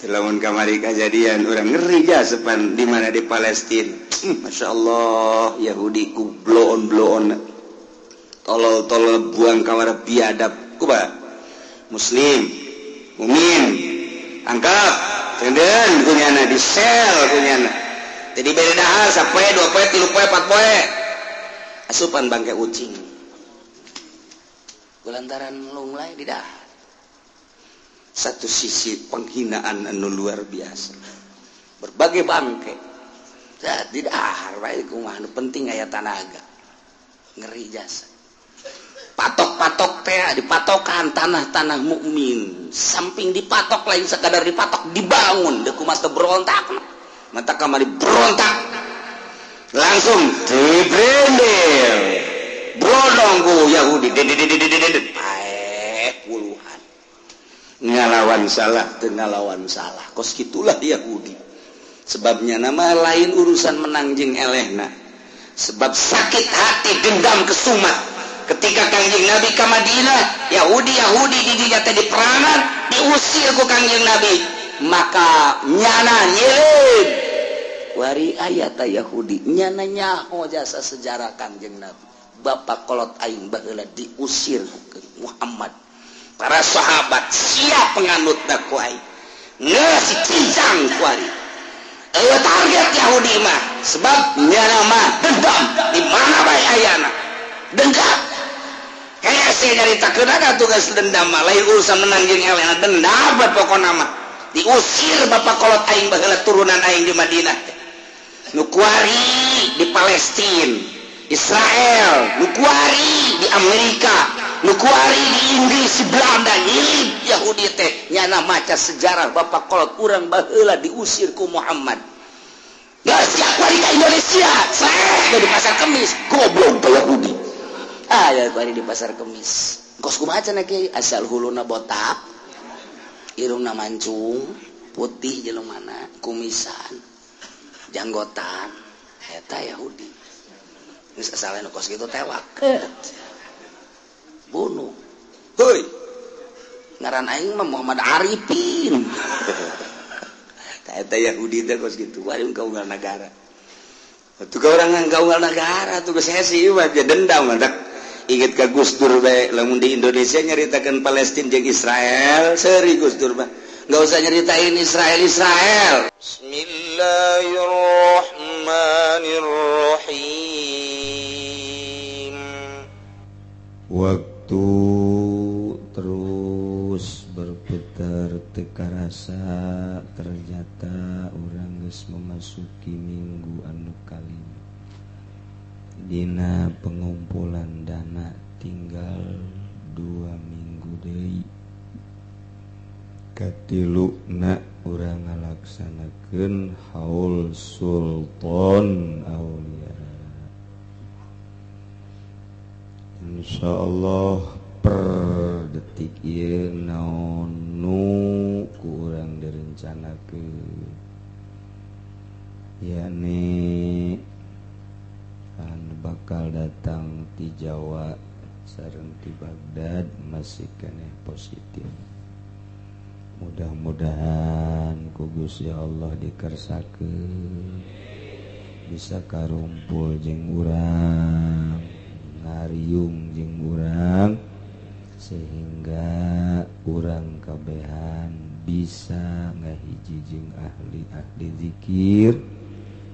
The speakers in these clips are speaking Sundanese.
Lamun kamari kejadian orang ngeri ja sepan di mana di Palestina. Masya Allah, Yahudi ku bloon bloon, tolol tolol buang kawara biadab. Kuba Muslim, mumin, angkap, tenden kunyana di sel kunyana. Jadi beda dahar, sapoe, 2 poe, 3 poe, 4 poe. Asupan bangke ucing. Kulantaran lunglai di dahar. Satu sisi penghinaan anu luar biasa, berbagai bangke tidak baik kumaha, nu penting aya tanaga. Ngeri jasa patok-patok teh, dipatokan tanah-tanah mukmin. Samping dipatok, lain sekadar dipatok, dibangun deuk kumaha teu berontak. Mata kamari berontak langsung dibrendel brodong ku Yahudi, paeh puluhan. Ngalawan salah teu ngalawan salah, kos gitulah Yahudi. Sebabnya nama lain urusan menang jeung elehna, sebab sakit hati, dendam, kesumat. Ketika Kangjeng Nabi ka Madinah, Yahudi Yahudi di dinya teh diperangan, diusir ku Kangjeng Nabi, maka nyana nyelid wari aya ta Yahudi, nyana nyaho jasa sejarah Kangjeng Nabi, bapak kolot aing baheula diusir ku Muhammad, para sahabat siap penganut ku aing geus cincang kuari. Target Yahudi mah, sebab nyana mah dendam di mana bae ayana dendam. Hese nyaritakeun tugas dendam mah lain urusan menang jeung elehna, dendam bae pokona mah. Diusir bapak kolot aing baheula, turunan aing di Madinah teh, nu kuari di Palestina, Israel, nu kuari di Amerika, nu kuari di Inggris, di Belanda, nyilid Yahudi teh. Nyana maca sejarah bapak kolot urang baheula diusir ku Muhammad. Geus siap kuari ka Indonesia, srek di Pasar Kemis, goblok teh Yahudi. Ah ya, kuari di Pasar Kemis kos kumaha cenah, kiai? Asal huluna botak, irungna mancung, putih jelema, kumisan, janggotan, eta Yahudi. Geus asal nu kos kitu tewak, bunuh. Hoi, ngaran aing mah Muhammad Arifin. Eta Yahudi teh kos kitu. Waduh, kaunggal nagara tuh, orang kaunggal nagara tuh geus hese mah dendam. Mantak inget ka Gus Dur bae. Lamun di Indonesia nyaritakeun Palestina jeung Israel, seuri Gus Dur mah, nggak usah nyeritain Israel Israel. Bismillahirrahmanirrahim. Waktu terus berputar, teu karasa ternyata urang geus memasuki minggu anu kalima dina pengumpulan dana. Tinggal 2 minggu deui, katiluna urang ngalaksanakeun Haul Sultan Aulia. Insya Allah per detik ieu naon nu ku urang direncanakeun, yakni anu bakal datang ti Jawa sareng ti Baghdad masih keneh positif. Mudah-mudahan ku Gusti Allah dikersakeun bisa karumpul jeung urang, ngariung jeung urang, sehingga urang kabehan bisa ngahiji jeung ahli-ahli zikir,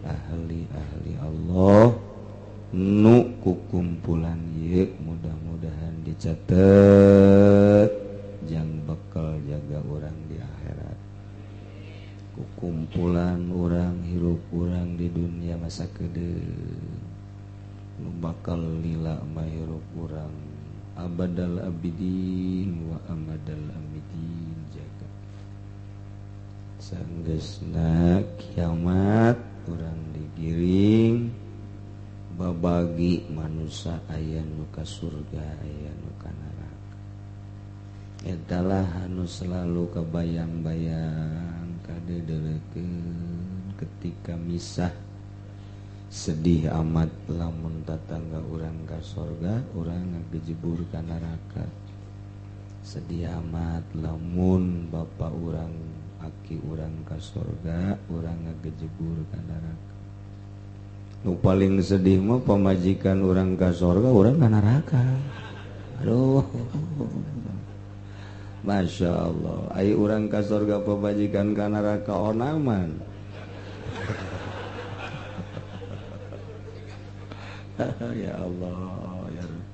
ahli-ahli Allah nu kukumpulan ieu. Mudah-mudahan dicatat jang bekal jaga urang di akhirat kukumpulan urang, hirup urang di dunia masa kedeung. Nu bakal lila mah hirup urang abadal abidin wa amadal amidin. Jaga sanggeusna kiamat urang digiring, babagi manusia, aya nu ka surga, aya nu ka neraka. Etalah anu selalu kebayang-bayang, kadeudeulekeun ketika misah. Sedih amat lamun tatangga urang ka sorga, urang ngagejebur ka neraka. Sedih amat lamun bapak urang Aki urang ka sorga, urang ngagejebur ka neraka. Nu paling sedih mah pamajikan urang ka sorga, urang ka neraka. Aduh, Masya Allah. Ai urang ka sorga pamajikan ka neraka onaman. Ya Allah, ya Rabbi.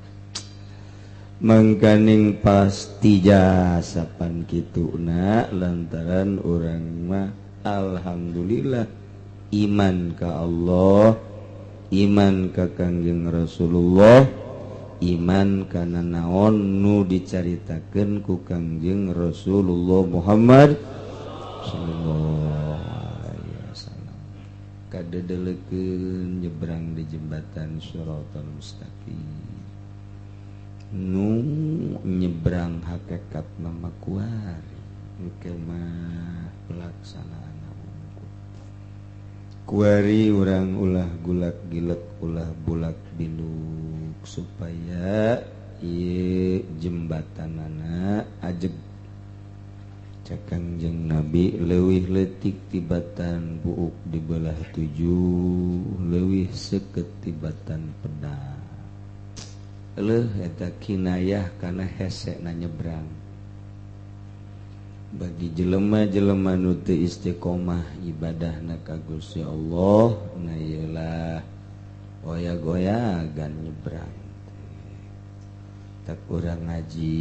Mangkaning pasti jasapan kituna lantaran urang mah alhamdulillah iman ka Allah, iman ka Kangjeng Rasulullah, iman kana naon nu dicaritakeun ku Kangjeng Rasulullah Muhammad sallallahu alaihi wasallam. Kadedelekeun nyebrang di jembatan Shiratal Mustaqim. Nu nyebrang hakikat nama kuari engke mah pelaksanaan unggul. Kuari urang ulah gulak gilek ulah bulak biluk supaya ieu jembatanana ajeg. Cek Kangjeng Nabi leuwih leutik tibatan buuk dibelah tujuh, leuwih seukeut tibatan pedang. Leuh eta kinayah kana hese na nyebrang. Bagi jelema-jelema nu teu istiqomah ibadahna ka Gusti Allah, na ieulah goya-goyagan nyebrang. Tak urang ngaji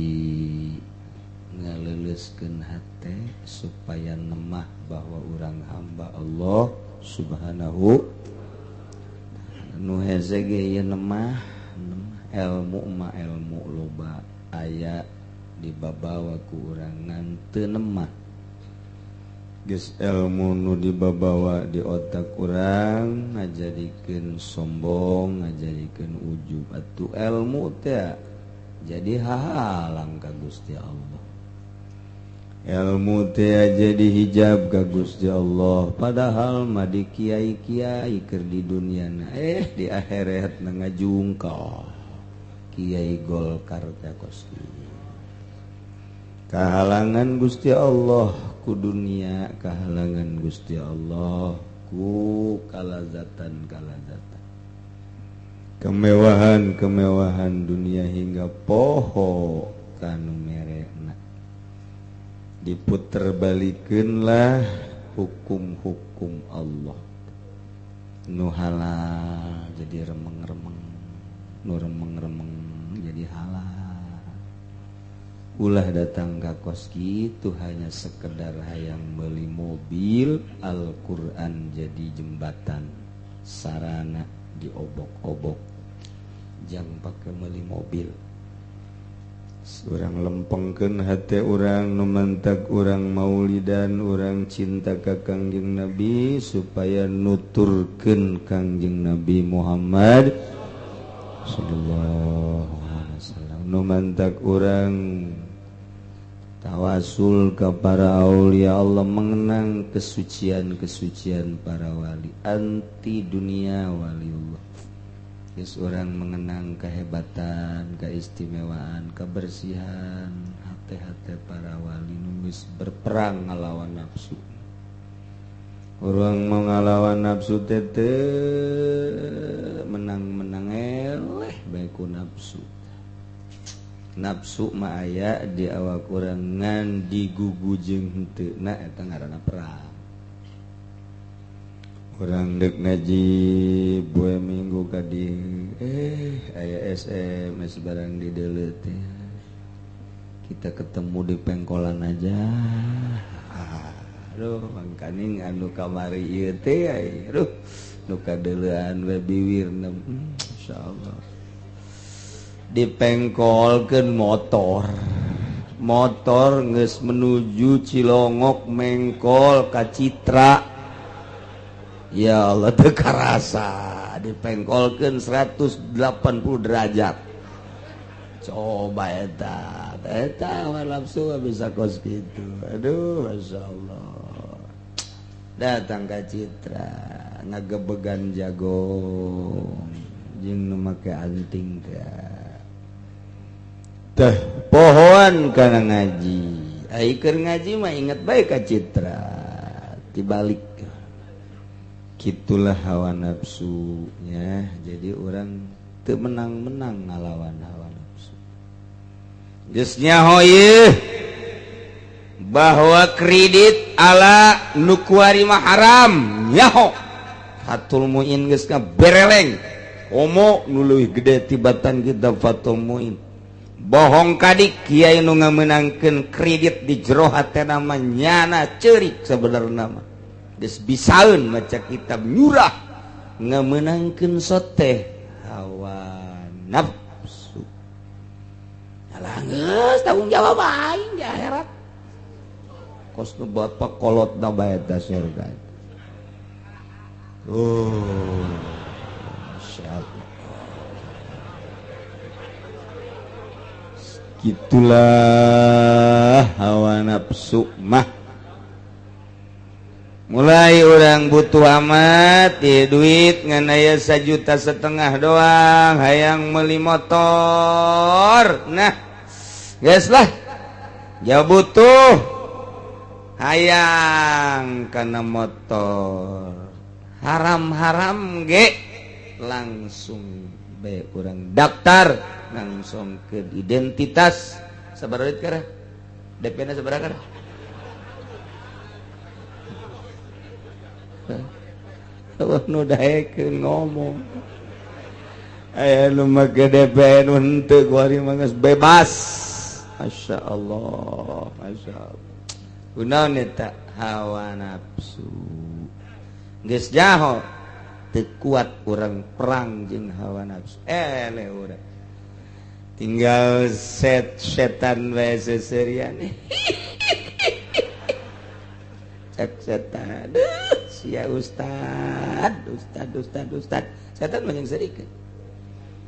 ngaleuleuskeun hate supaya nemah bahwa urang hamba Allah Subhanahu. Nu hese ge ieu nemah ilmu ma ilmu loba aya dibabawa ku urang ngan teu nemah. Geus ilmu nu dibabawa di otak urang ngajadikeun sombong, ngajadikeun ujub. Atuh ilmu teh jadi hahalang ka Gusti Allah. Ilmu teh jadi hijab ka Gusti Allah, padahal mah di kiai-kiai keur di dunia na di akhirat na ngajungkal. Kiai Golkar teh kos kahalangan Gusti Allah ku dunia, kahalangan Gusti Allah ku kalazatan-kalazatan, kemewahan-kemewahan dunia hingga poho kanu merekna. Diputerbalikeunlah hukum-hukum Allah. Nu halal jadi remeng-remeng, nu remeng-remeng jadi halal. Ulah datang ka kos kitu hanya sekedar hayang beli mobil, Al-Qur'an jadi jembatan sarana diobok-obok. Jang pake beli mobil. Urang lempengkeun hate urang nu mantak urang maulidan, urang cinta ka Kangjeng Nabi supaya nuturkeun Kangjeng Nabi Muhammad sallallahu alaihi wasallam. Nu mantak urang tawasul ka para aulia Allah, mengenang kesucian-kesucian para wali anti dunia waliullah. Geus urang mengenang kehebatan, keistimewaan, kebersihan hati-hati para wali nu geus berperang ngalawan nafsu. Urang mau ngalawan nafsu teh menang-menang eleh bae ku nafsu. Nafsu mah aya di awak urang ngan digugu jeung henteu na eta ngaranna perang. Urang dek ngaji poe minggu ka dieu aya SMS barang di deuleu teh. Kita ketemu di pengkolan aja. Aduh, mangkaning anu kamari ieu teh aduh nu kadeuleuan we biwirna insyaallah. Dipengkolkeun motor. Motor geus menuju Cilongok mengkol ka Citra. Ya Allah teu karasa dipengkolkeun 180 derajat. Coba eta eta nafsu bisa kos kitu. Aduh masyaallah. Datang ka Citra ngagebegan jagong jeung nu make anting teh. Teh pohoan kana ngaji. Ai keur ngaji mah inget bae ka Citra dibalik. Gitulah hawa nafsunya. Jadi orang teu menang-menang ngalawan hawa nafsu. Geus nyaho ieu bahwa kredit ala nu kuari mah haram nyaho. Fathul Muin geus ngabereleng. Komo nu leuwih gede tibatan kita Fathul Muin. Bohong kadik kiai nu ngamenangkeun kredit di jero hatena mah nyana ceurik sebenarna mah. Geus bisaeun maca kitab nyurah ngamenangkeun soteh hawa nafsu. Alah geus tanggung jawab aing di akhirat. Kos nu bapak kolot na bae ta surga. Oh, masyaallah. Gitulah hawa nafsu mah. Mulai orang butuh amat ya duit ngan aya 1,5 juta doang hayang meuli motor. Nah, geus lah. Ya butuh hayang kana motor. Haram-haram ge langsung bae urang daftar langsung ke identitas. Sabaraha duit kara? DP-na sabaraha kara? Nu daekeun ngomong aya nu make DP nu henteu kuari mah geus bebas. Masya Allah, Masya Allah. Kunaon eta hawa nafsu. Geus nyaho teu kuat urang perang jeung hawa nafsu. Eleh urang tinggal set setan wae seserian. Cek setan. Sia ustad, ustad, ustad, ustad. Setan mah yang serikeun.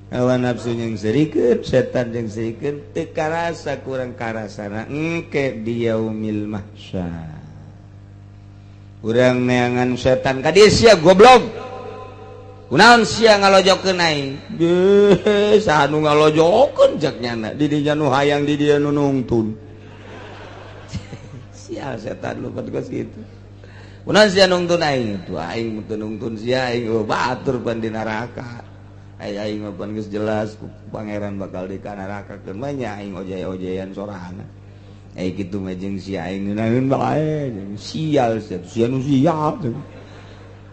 Hawa nafsu yang serikeun, setan yang serikeun, teu karasa kurang karasana engke di yaumil mahsyar. Urang neangan setan ka dieu sia goblok. Kunaon sia ngalojokeun aing? Beuh, saha nu ngalojokeun cek nyana, di dinya nu hayang di dieu nu nungtun. Sial setan lu geus kitu. Kunaon sia nungtun aing? Tuh aing teu nungtun sia aing batur pan di neraka. Ai aing mah pan geus jelas ku pangeran bakal di ka neraka keun mah nya aing ojay-ojayan sorangan. Ai kitu mah jeung sia aing ngeunaheun bae. Sial sia, sia nu sial.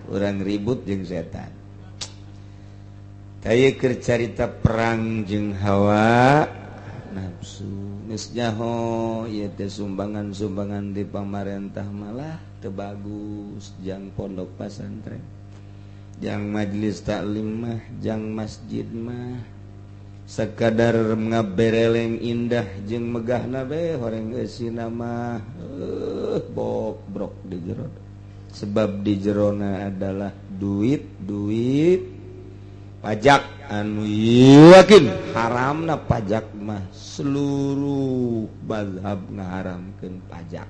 Urang ribut jeung setan. Taya keur carita perang jeung hawa nafsu. Geus nyaho ieu teh sumbangan-sumbangan di pamarentah malah teu bagus jang pondok pasantren, jang majelis taklim mah, jang masjid mah sakadar ngabereleng indah jeung megahna bae horeng eusina mah bobrok di jero. Sebab di jerona adalah duit-duit pajak anu yakin haramna pajak mah seluruh mazhab ngaharamkeun pajak.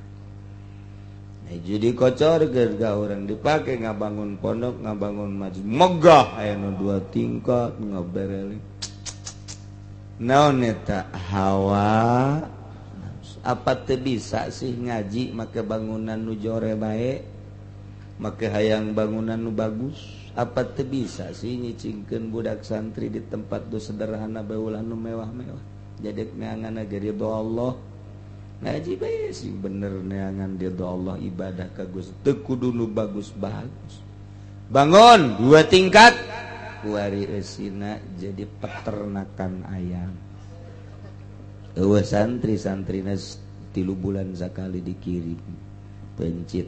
Nah, jadi kocor ga orang dipake ngabangun pondok, ngabangun masjid megah aya nu 2 tingkat ngabereling. Naon eta hawa nafsu. Apa teu bisa sih ngaji make bangunan nu jore bae, make hayang bangunan nu bagus? Apa teu bisa sih nyicingkeun budak santri di tempat nu sederhana bae ulah nu mewah-mewah? Jadi neangan ge ridho Allah. Ngaji bae sih bener neangan ridho Allah ibadah ka Gusti teu kudu nu bagus-bagus. Bangun 2 tingkat kuari eusina jadi peternakan ayam. Eueuh santri-santrina 3 bulan sakali dikirim pencit.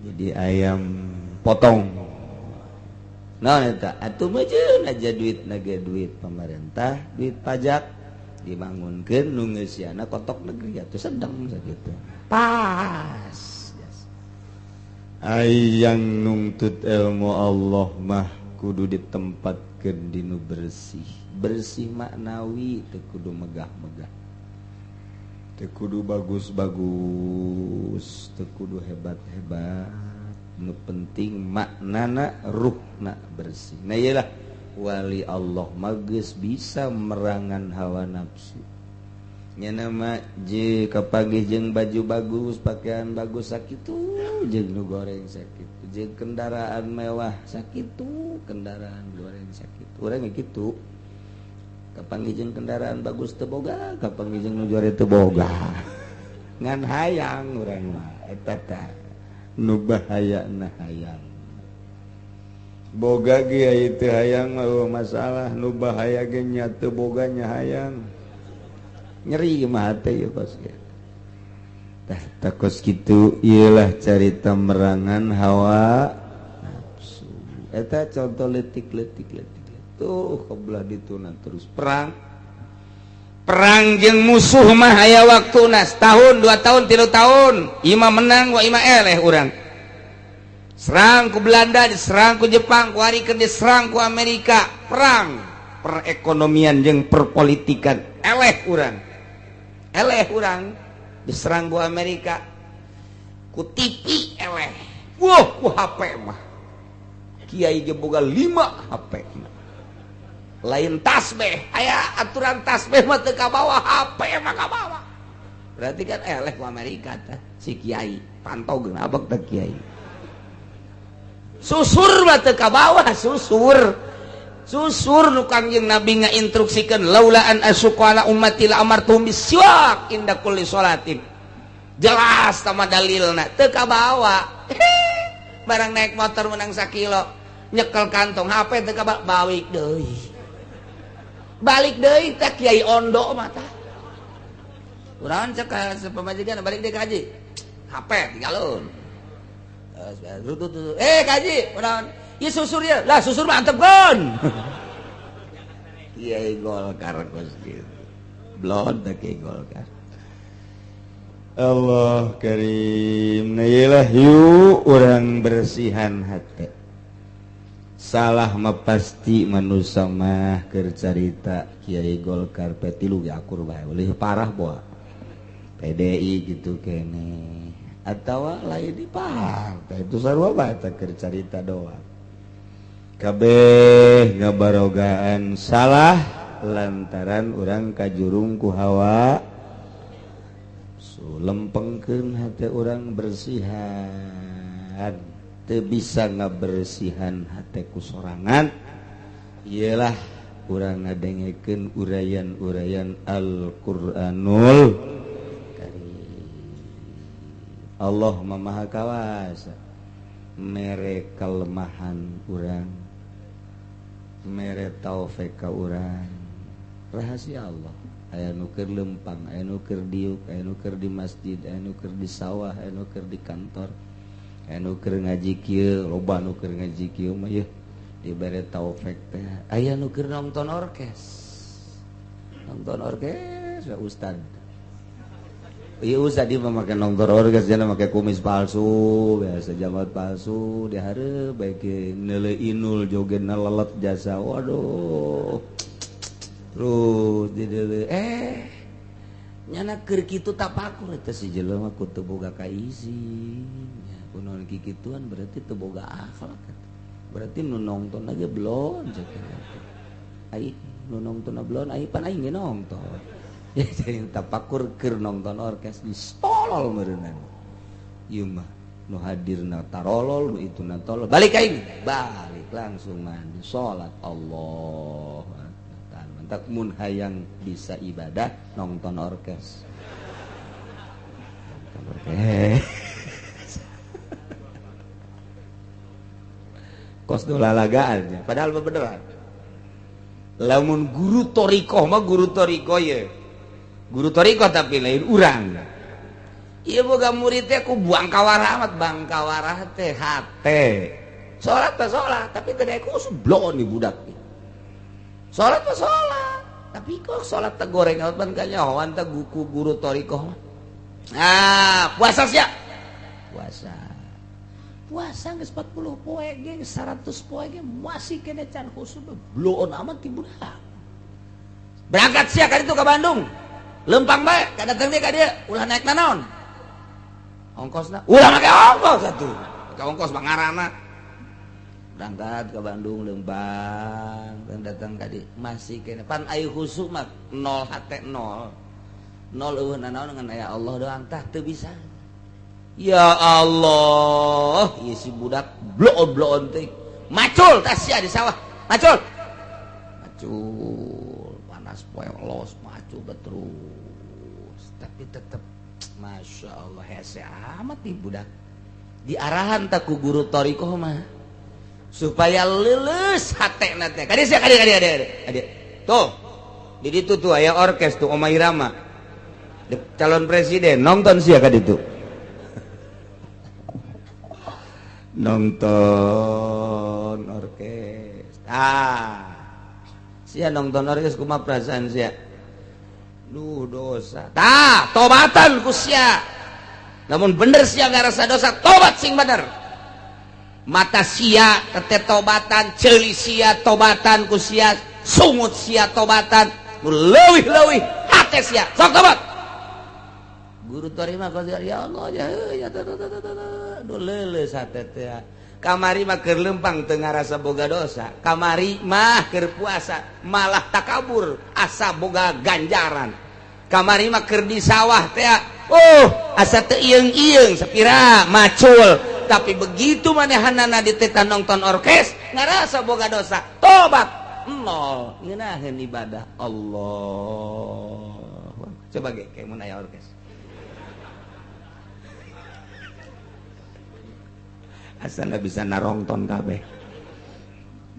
Jadi ayam potong. Nah eta atuh meujeun aja duit nage duit pemerintah, duit pajak dibangunkeun nu ngeusiana kotok negeri atuh sedeng sakitu. Pas. Ayang nungtut ilmu Allah mah kudu ditempatkeun di nu bersih. Bersih maknawi teu kudu megah-megah. Teu kudu bagus-bagus, teu kudu hebat-hebat. Nu penting maknana ruhna bersih. Nah iyalah wali Allah mah geus bisa merangan hawa nafsu. Nya nama je kapanggih jeung baju bagus, pakaian bagus sakitu jeung nu goreng sakitu, jeung kendaraan mewah sakitu, kendaraan goreng sakitu. Urang ge kitu. Kapanggih jeung kendaraan bagus teu boga, kapanggih jeung nu jore teu boga. Ngan hayang urang mah eta tah nu bahayana hayang. Boga ge aya teu hayang mah masalah, nu bahaya ge nya teu boga nya hayang. Nyeri mah hate ieu kos ge. Tah takos kitu ieulah carita merangan hawa nafsu. Eta contoh leutik-leutik leutik. Tuh kebelah dituna terus perang. Perang jeung musuh mah aya waktuna setahun, 2 tahun, 3 tahun. Ima menang wa ima eleh urang. Serang ku Belanda, diserang ku Jepang, ku hari diserang ku Amerika. Perang perekonomian jeung perpolitikan eleh urang. Eleh urang diserang ku Amerika ku TV eleh. Wah, ku HP mah. Kiai ge boga 5 HP. Lain tasbih, aya aturan tasbih mah teu kabawa, HP mah kabawa. Berarti kan eleh ku Amerika teh si kiai, pantau geuna abek teh kiai. Susur mah teu kabawa, susur. Susur nu Kangjeng Nabi ngainstruksikeun laula an asyqa ala ummati la amartuhum bisiwak inda kulli sholatin. Jelas sama dalilna teu kabawa. Barang naik motor menang sakilo, nyekel kantong HP teu kabawa, balik deui. Balik deui teh kiai ondo mah tah. Urang cek ka pamajikan balik deui ka haji. HP tinggalun. Kaji, urang ieu susur ieu. Lah susur mah antepkeun. Kiai Golkar kos kitu. Blon teh Kiai Golkar. Allah karim. Nah ieu yuk urang bersihan hate. Salah mah pasti manusia mah keur carita Kiai Golkar P3 ge akur bae, leuwih parah boa. PDI gitu kene. Atawa lain di partai itu sarua bae teh keur carita doang. Kabeh ngabarogaan salah lantaran urang kajurung ku hawa lempengkeun hate urang bersihan. Teu bisa ngabersihan hate ku sorangan, iyalah urang ngadengekeun uraian-uraian Al-Qur'anul Karim. Allah Maha Kawasa mere kelemahan urang, mere taufik ka urang. Rahasia Allah. Aya nu keur lempang, aya nu keur diuk, aya nu keur di masjid, aya nu keur di sawah, aya nu keur di kantor, aya nu keur ngaji kieu, loba nu keur ngaji kieu mah yeuh dibere taufik teh. Aya nu keur nonton orkes. Nonton orkes ya ustad. Ieu ustad ieu mah make nonton orkes jana make kumis palsu, biasa jamat palsu, dihareup bae ke neuleuh inul jogetna lelet jasa. Waduh. Terus dideuleuh nyana keur kitu tapakur eta si jelema ku teu boga kaisi. Nya kunaon kikituan berarti teu boga akhlak. Berarti nu nongton aja belon cek. Ai nu nongton belon ai pan aing ge nongton. Ya jadi tapakur keur nongton orkes distolol meureunna. Ieu mah nu hadirna tarolol nu ituna tolol. Balik aing, balik langsung mandi salat Allah. Tak mun hayang bisa ibadah nonton orkes. Nonton orkes. Kos dolalagaan padahal beneran. Lamun guru torikoh mah guru torikoh ye. Guru torikoh tapi lain urang. Ieu boga murid teh ku buang kawarah amat bang kawarah teh hate. Salat teh salat tapi teh ku blon di budak. Salat mah salat, tapi kok salat teh goreng pan kanyahoan teh ku guru torikoh. Ah, puasa sia. Puasa. Puasa geus 40 poe ge 100 poe ge masih kene can khusyuk bloon amat ti budak. Berangkat sia ka ditu ka Bandung. Lempang bae ka datang deui ka dieu ulah naik nanaon. Ongkosna ulah make ongkos atuh. Make ongkos bangarana. Berangkat ke Bandung lempang dan datang ka dieu masih kene pan ai khusyuk mah 0 hate 0. Nol eueuh nanaon ngan aya Allah doang tah teu bisa. Ya Allah, ieu si budak bloon-bloon teh. Macul tah sia di sawah. Macul. Macul, panas poe los macul terus. Tapi tetep Masya Allah hese amat nih budak. Diarahan tak ku guru thariqah mah supaya leuleus hatena teh. Kadieu sia kadieu kadieu kadieu. Tuh. Di ditu tuh aya orkes tuh Oma Irama. Calon presiden nonton sia ka ditu. Nonton orkes. Ah. Sia nonton orkes kumaha perasaan sia? Duh dosa. Tah, tobatan ku sia. Namun bener sia ngarasa dosa, tobat sing bener. Mata sia tete tobatan, ceuli sia tobatan ku sia, sungut sia tobatan, nu leuwih-leuwih hate sia. Sok tobat. Guru tarima ya Allah ya ya duh leuleus hate teh. Kamari mah keur lempang teu ngarasa boga dosa, kamari mah keur puasa malah takabur asa boga ganjaran. Kamari mah keur di sawah teh, oh asa teu ieung-ieung sapira macul, tapi begitu manehanana dititah nonton orkes ngarasa boga dosa, tobat nol ngeunaheun ibadah Allah. Coba ge kayak mun aya orkes. Asa nggak bisa narongton kabeh.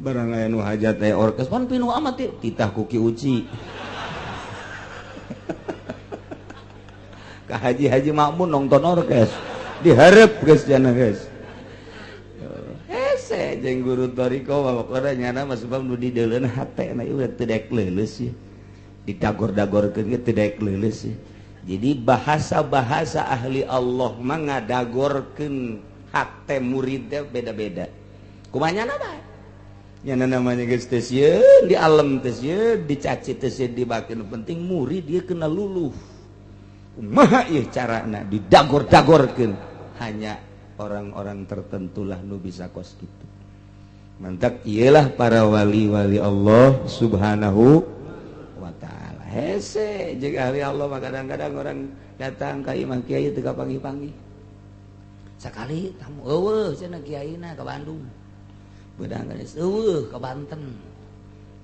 Barang aya nu hajat aya orkes pan pinuh amat ieu titah ku Ki Uci. Ka haji-haji makmun nonton orkes dihareup geus jana geus. Hese jeung guru thariqah mah pokona nyana mah sebab nu dideuleun hatena ieu teu daek leuleus ieu. Didagor-dagorkeun ge teu daek leuleus ieu. Jadi bahasa-bahasa ahli Allah mah ngadagorkeun hate muridnya beda-beda. Kumaha nyana bae? Nyana namanya geus teu sieun, di alam teu sieun, dicaci teu sieun, dibakeun penting murid dia kena luluh. Kumaha ieu carana didagor-dagorkeun? Hanya orang-orang tertentulah nu bisa kos kitu. Mantak iyalah para wali-wali Allah Subhanahu wa taala. Hese jeung ahli Allah mah kadang-kadang orang datang ka imah kiai teu kapanggih-panggih. Sakali tamu eueuh cenah kiaina ka Bandung. Beudang geus eueuh ka Banten.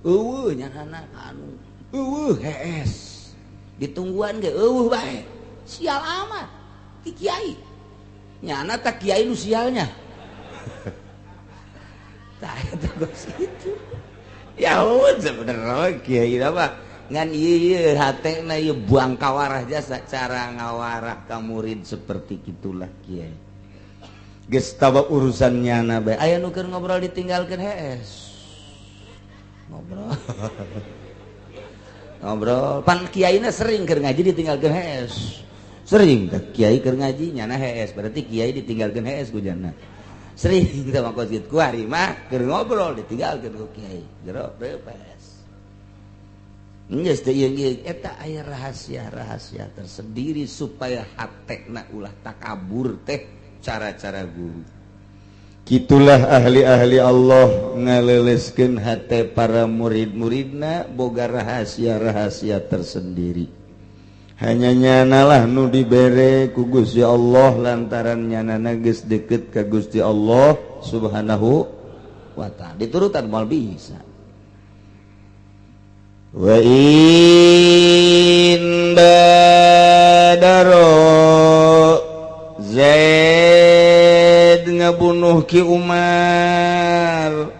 Eueuh nyanana ka anu. Eueuh hees. Ditungguan ge eueuh bae. Sial amat ti kiai. Nyana tak kiai nu sialnya. Tah eta geus kitu. Ya eueuh sebenarnya kiai mah ngan ieu hatena ieu buang kawarah jasa cara ngawarah ka murid seperti kitulah kiai. Geus tawa urusan nyana bae. Aya nu keur ngobrol ditinggalkeun hees. Ngobrol. Ngobrol. Pan kiaina sering keur ngaji ditinggalkeun hees. Sering teh kiai keur ngaji nyana hees, berarti kiai ditinggalkeun hees ku jana. Sering teh mah kos kitu ku ari mah keur ngobrol ditinggalkeun ku kiai. Jero beres. Geus teh ieu ieu eta aya rahasia-rahasia tersendiri supaya hatena ulah takabur teh cara-cara guru. Kitulah ahli-ahli Allah ngaleleskeun hate para murid-muridna boga rahasia-rahasia tersendiri. Hanya nyanalah nu dibere ku Gusti Allah lantaran nyanana geus deket ka Gusti Allah Subhanahu wa ta'ala. Diturutan moal bisa. Wa in badaro Zaid ngabunuh Ki Umar.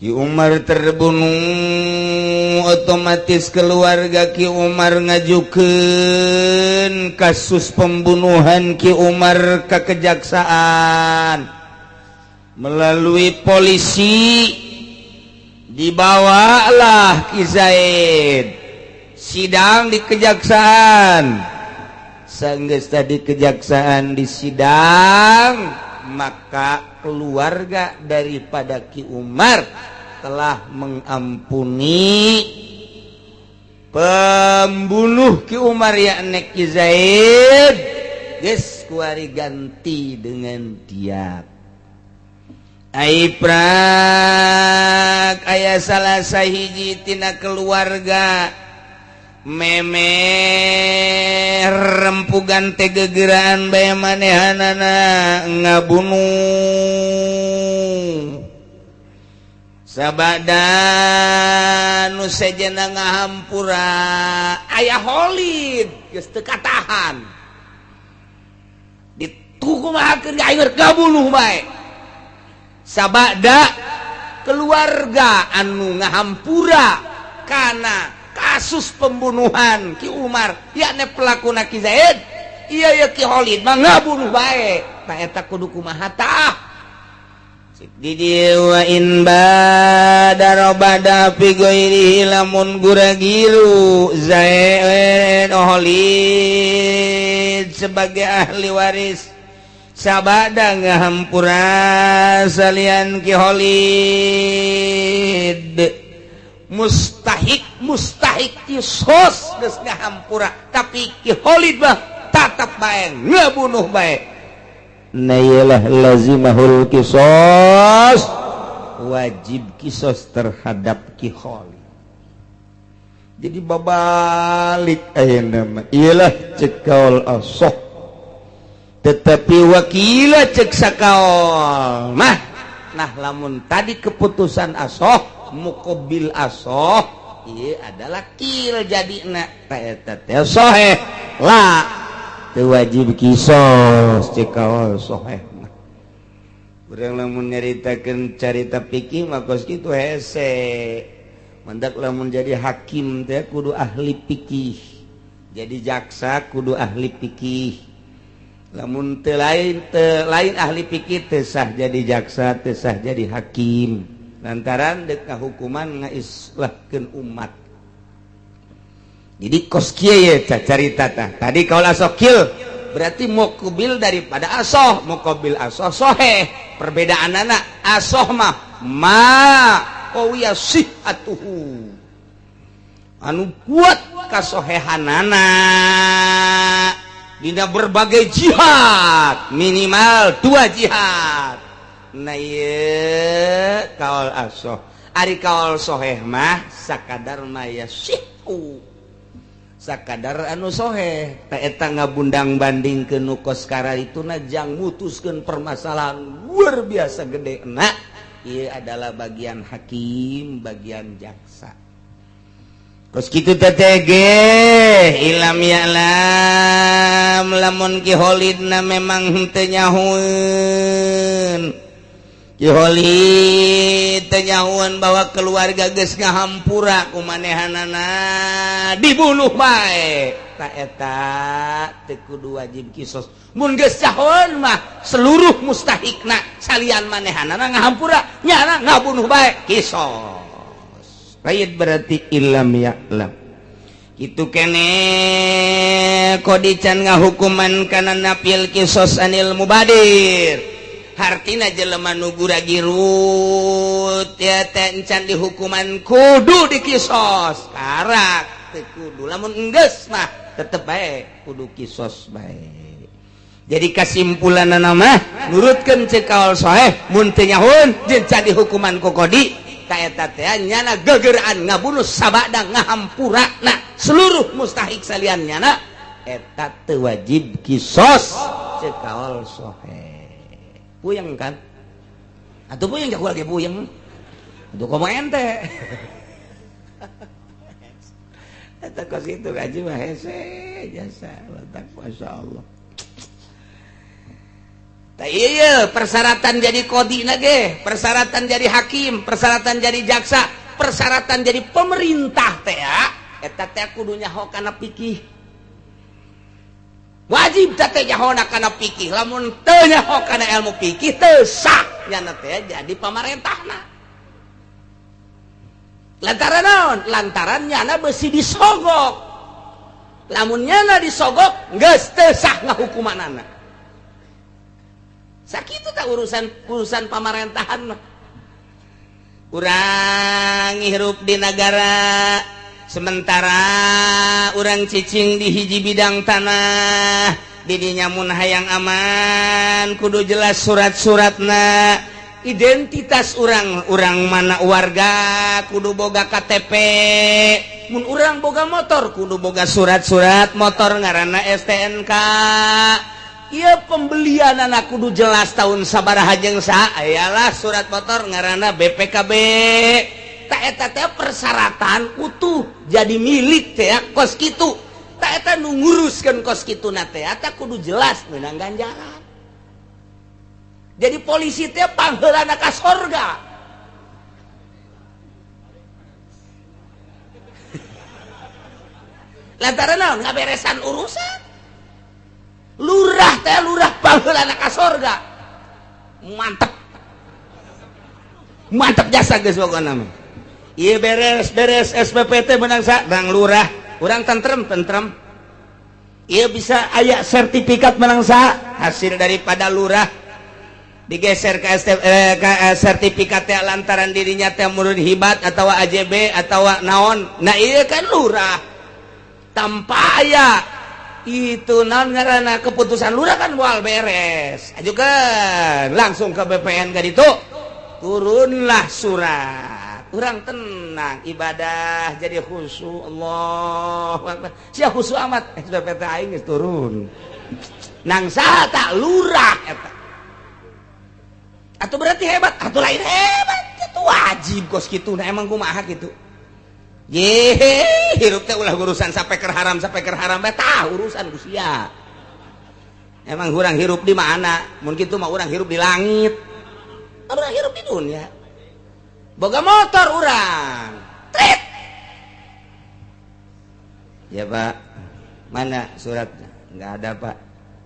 Ki Umar terbunuh, otomatis keluarga Ki Umar ngajukeun kasus pembunuhan Ki Umar ke kejaksaan melalui polisi. Dibawalah Ki Zaid sidang di kejaksaan. Sanggeus tadi kejaksaan di sidang, maka keluarga daripada Ki Umar telah mengampuni pembunuh Ki Umar yakni Ki Zaid. Geus kuari ganti dengan diat. Ai prak aya salah sahiji tina keluarga Meme rempugan teh gegeraan bae manehanana ngabunuh sabada nu sejenna ngahampura aya Khalid geus teu katahan ditukumahakeun ka aing ngabunuh bae sabada keluarga anu ngahampura kana kasus pembunuhan Ki Umar yakni pelakuna Ki Zaid iya ya Ki Khalid mah ngabunuh bae ta eta kudu kumaha tah cik di dieu wa in badara bada fi ghairihi lamun guragiru Zaid Khalid sebagai ahli waris sabada ngahampura salian Ki Khalid mustahik mustahik kisos geus ngahampura tapi Ki Khalid mah tatap bae ngabunuh bae nayalah lazimahul kisos wajib kisos terhadap Ki Khalid. Jadi babalik ayeuna mah iyalah cek kaul asoh tetapi wakila cek sakaol mah nah lamun tadi keputusan asoh mukobil asoh iya adalah kil jadina eta teh soheh la teu wajib kisos cek kaol soheh mah urang lamun nyaritakeun carita fikih mah kos kitu hese mandak lamun jadi hakim teh kudu ahli fikih jadi jaksa kudu ahli fikih lamun teu lain ahli fikih teu sah jadi jaksa teu sah jadi hakim lantaran dek ngahukuman ngaislahkeun umat. Jadi kos kieu ye carita tah tadi kaul asoh kil berarti muqbil daripada asoh muqabil asoh soheh perbedaanana asoh mah ma qawiya sihatuhu anu kuat kasohehanana dina berbagai jihad minimal 2 jihad. Nah ieu kaul asoh ari kaul soheh mah sakadar maya sihu sakadar anu soheh ta eta ngabundang banding ke nu kos kararituna jang mutuskeun permasalahan luar biasa gede. Nah ieu adalah bagian hakim bagian jaksa kos kitu teh ge ilam ya'lam lamun Ki Khalidna memang henteu nyahueun Ki Khalid teu nyahueun bahwa keluarga geus ngahampura ku manehanana dibunuh bae ta eta teu kudu wajib kisos mun geus nyahueun mah seluruh mustahikna salian manehanana ngahampura nyana ngabunuh bae kisos. Lain berarti ilam ya'lam itu kene kodican ngahukuman kana napil kisos anil mubadir hartina jelema nu guragirut ya teh encan dihukuman kudu dikisos karak teu kudu lamun enggeus mah tetep bae kudu kisos bae. Jadi kasimpulanna mah nurutkeun ceuk kaul soheh mun teu nyahueun jeung can dihukuman ku kodi eta teh nyana gegeraan ngabunuh sabada ngahampura na seluruh mustahik salian nyana eta teu wajib kisos ceuk kaul soheh. Puyeng kan atuh puyeng jago lagi puyeng atuh komo ente eta kos kitu gaji mah hese jasa letak masyaallah. Iya, persyaratan jadi kodi nage, persyaratan jadi hakim, persyaratan jadi jaksa, persyaratan jadi pemerintah teh ya. Eta teh kudu nyaho kana fikih. Wajib teh nyaho kana fikih, lamun teu nyaho kana ilmu fikih teu sah nyana teh jadi pamarentahna. Lantaran naon? Lantaran nyana besi disogok. Lamun nyana disogok geus teu sah ngahukumanana. Sakitu tak urusan pamarentahan mah. Urang hirup di negara sementara urang cicing di hiji bidang tanah didinya mun hayang aman kudu jelas surat-suratna. Identitas urang mana warga kudu boga KTP. Mun urang boga motor kudu boga surat-surat motor ngaranna STNK. Ieu pembelian anak kudu jelas tahun sabaraha jeung saha, ayalah surat motor ngaranna BPKB. Tak eta teh persyaratan utuh jadi milik teh kos kitu. Tak eta nu nguruskeun kos kituna teh eta kudu jelas meunang ganjaran. Jadi polisi teh pangheulana ka sorga. Lantaran naon ngaberesan urusan. Lurah teh lurah pangheulana ka sorga. Mantep. Mantep jasa geus pokona mah. Ieu beres-beres SPPT menang sa bang lurah, urang tentrem-tentrem. Ieu bisa aya sertifikat menang sa hasil daripada lurah digeser ke sertifikat teh lantaran dirinya teh murun hibat atau AJB atau naon. Nah iya kan lurah tanpa aya itu naon ngaranna keputusan lurah kan moal beres. Ajukeun langsung ke BPN ka ditu, turunlah surat. Urang tenang ibadah jadi khusyuk, Allahu akbar. Sia khusyuk amat SPPT aing geus turun. Nang saha tak lurah eta. Atau berarti hebat, atau lain hebat, itu wajib kos gitu. Nah emang kumaha gitu. Ye, hirup teh ulah urusan sampai ker haram bae tah urusan ku sia. Emang urang hirup di mana? Mun kitu mah urang hirup di langit. Urang hirup di dunia. Boga motor urang. Trit. Ya Pak, mana suratnya? Enggak ada Pak.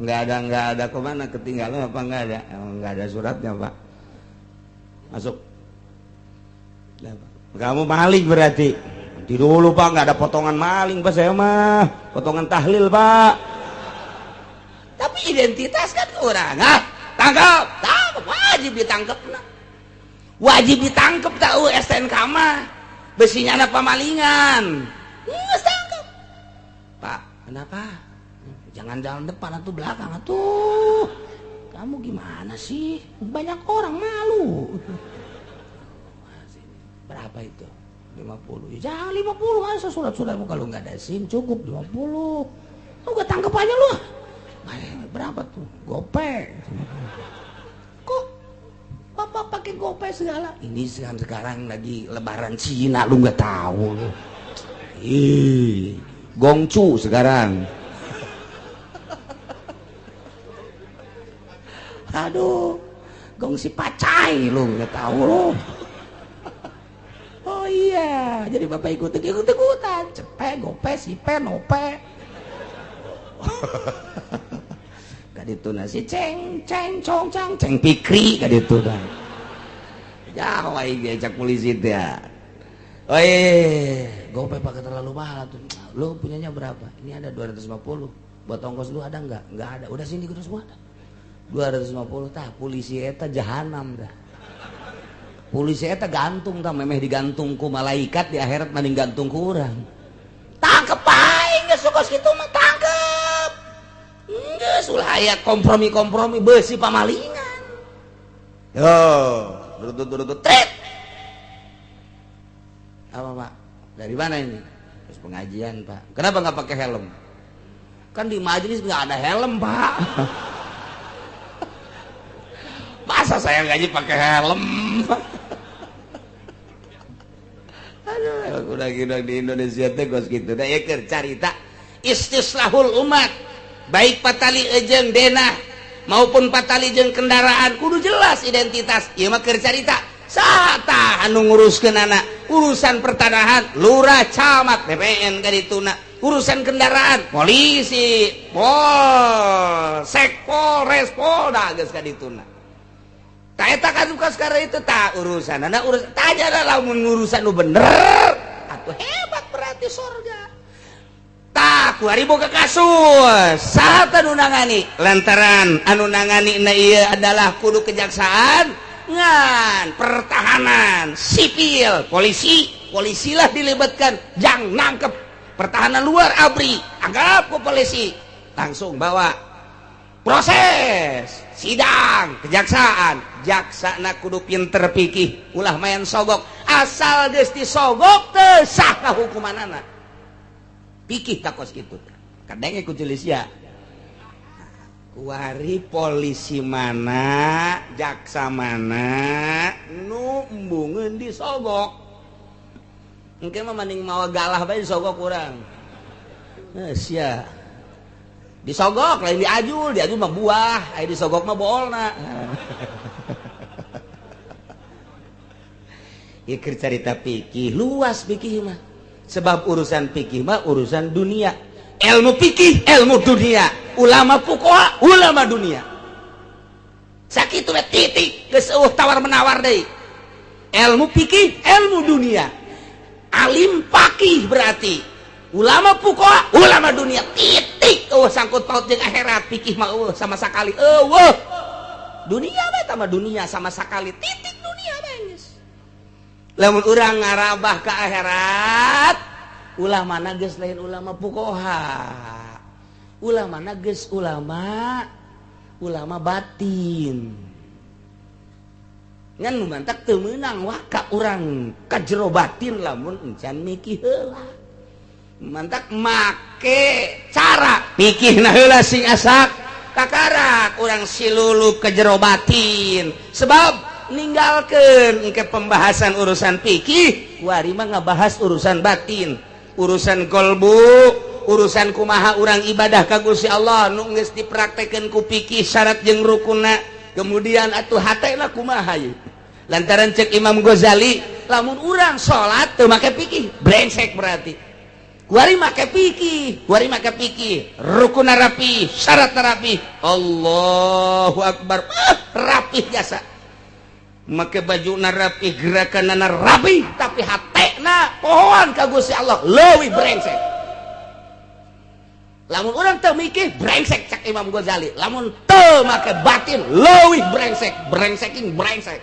Enggak ada kemana ketinggalan apa enggak ada? Emang enggak ada suratnya Pak. Masuk. Kamu maling berarti. Nanti dulu Pak, nggak ada potongan maling Pak saya mah. Potongan tahlil Pak. Tapi identitas kan kurang. Ah, tangkap, tangkap, wajib ditangkap. Wajib ditangkap tahu STNK mah. Besinya ada pemalingan. Nggak tangkap. Pak, kenapa? Jangan jalan depan atau belakang atuh. Kamu gimana sih? Banyak orang malu. Berapa itu? 50. Ya, jangan 50 masa surat-suratmu kalau nggak ada SIM cukup 50. Lu gak tangkep aja lu. Berapa tuh? Gope. Kok bapak pakai gope segala? Ini sekarang lagi lebaran Cina lu nggak tahu lu. Ih, gongcu sekarang. Aduh, gongsi pacai lu nggak tahu lu. Oh iya, jadi bapak ikut-ikutan, cepe, gope, sipe, nope. Kaditu nasi ceng, ceng, cong, cang, ceng pikri kaditu dah. Jauh aing diajak polisi teh. Oi, gope pakai terlalu mahal tuh. Lu punyanya berapa? Ini ada 250. Buat ongkos lu ada nggak? Nggak ada. Udah sini udah semua ada. 250 tah polisi eta jahanam dah. Polisi eta gantung tah memeh digantung ku malaikat di akhirat mending gantung ku urang. Tangkep aing geus kos kitu mah tangkep. Geus ulah aya kompromi-kompromi beusi pamalingan. Yo, rutut-rutut tret. Apa Pak? Dari mana ini? Terus pengajian Pak. Kenapa nggak pakai helm? Kan di majelis nggak ada helm Pak. Masa saya ngaji pakai helm? Aduh, udah gitu di Indonesia teh kos kitu. Da ieu keur carita istislahul umat, baik patali jeung denah maupun patali jeung kendaraan kudu jelas identitas. Ieu mah keur carita. Saha tah anu nguruskeun anak? Urusan pertanahan lurah, camat, BPN ka dituna. Urusan kendaraan polisi, polsek, polres, polda geus ka dituna. Tak eta kan sekarang itu tak urusan anak urus tanya lah lamun urusan nu bener atuh hebat berarti surga. Tak kuari boga kasus saha anu nangani lantaran anu nangani na ieu adalah kudu kejaksaan ngan pertahanan sipil polisi polisilah dilibatkan jang nangkep pertahanan luar ABRI anggap ku polisi langsung bawa. Proses sidang kejaksaan, jaksana kudu pinter pikih, ulah main sogok. Asal geus disogok teu sah ka hukumanana. Pikih takos kitu. Kadenge ku sia. Kuari polisi mana, jaksa mana, nu embungeun disogok. Engke mah mending mawa galah bae disogok urang. Sia. Disogok lain diajul, diajul mah buah, aya disogok mah boolna. Ieu keur carita fikih, luas fikih mah. Sebab urusan fikih mah urusan dunia. Ilmu fikih, ilmu dunia. Ulama fuqaha, ulama dunia. Sakitu we titik, geus eueuh tawar menawar deui. Ilmu fikih, ilmu dunia. Alim fakih berarti ulama fuqaha, ulama dunia. Titik, eueuh sangkut paut jeung akhirat, fikih mah eueuh sama sakali. Eueuh. Dunia bae tah mah dunia sama sakali, titik dunia bae geus. Lamun urang ngarabah ka akhirat, ulama na geus lain ulama fuqaha. Ulama na geus ulama batin. Ngan nu mantak teu meunang waka urang ka jero batin lamun encan mikih heula. Mantak make cara mikihna heula sing asak kakarak urang silulup ka jero batin. Sebab ninggalkeun engke pembahasan urusan fikih, kuari mah ngabahas urusan batin, urusan kolbu, urusan kumaha urang ibadah ka Gusti Allah nu geus dipraktekeun ku fikih syarat jeung rukunna. Kemudian atuh hatena kumaha ieu. Lantaran cek Imam Ghazali, lamun urang salat teu make fikih, brengsek berarti. Kuari make fikih, kuari make fikih, rukunna rapi, syarat rapi. Allahu akbar. Rapih jasa. Make bajuna rapi, gerakanna rapi, tapi hatena pohoan ka Gusti Allah leuwih brengsek. Lamun urang teu mikir brengsek cak Imam Ghazali, lamun teu make batin leuwih brengsek, brengseking brengsek.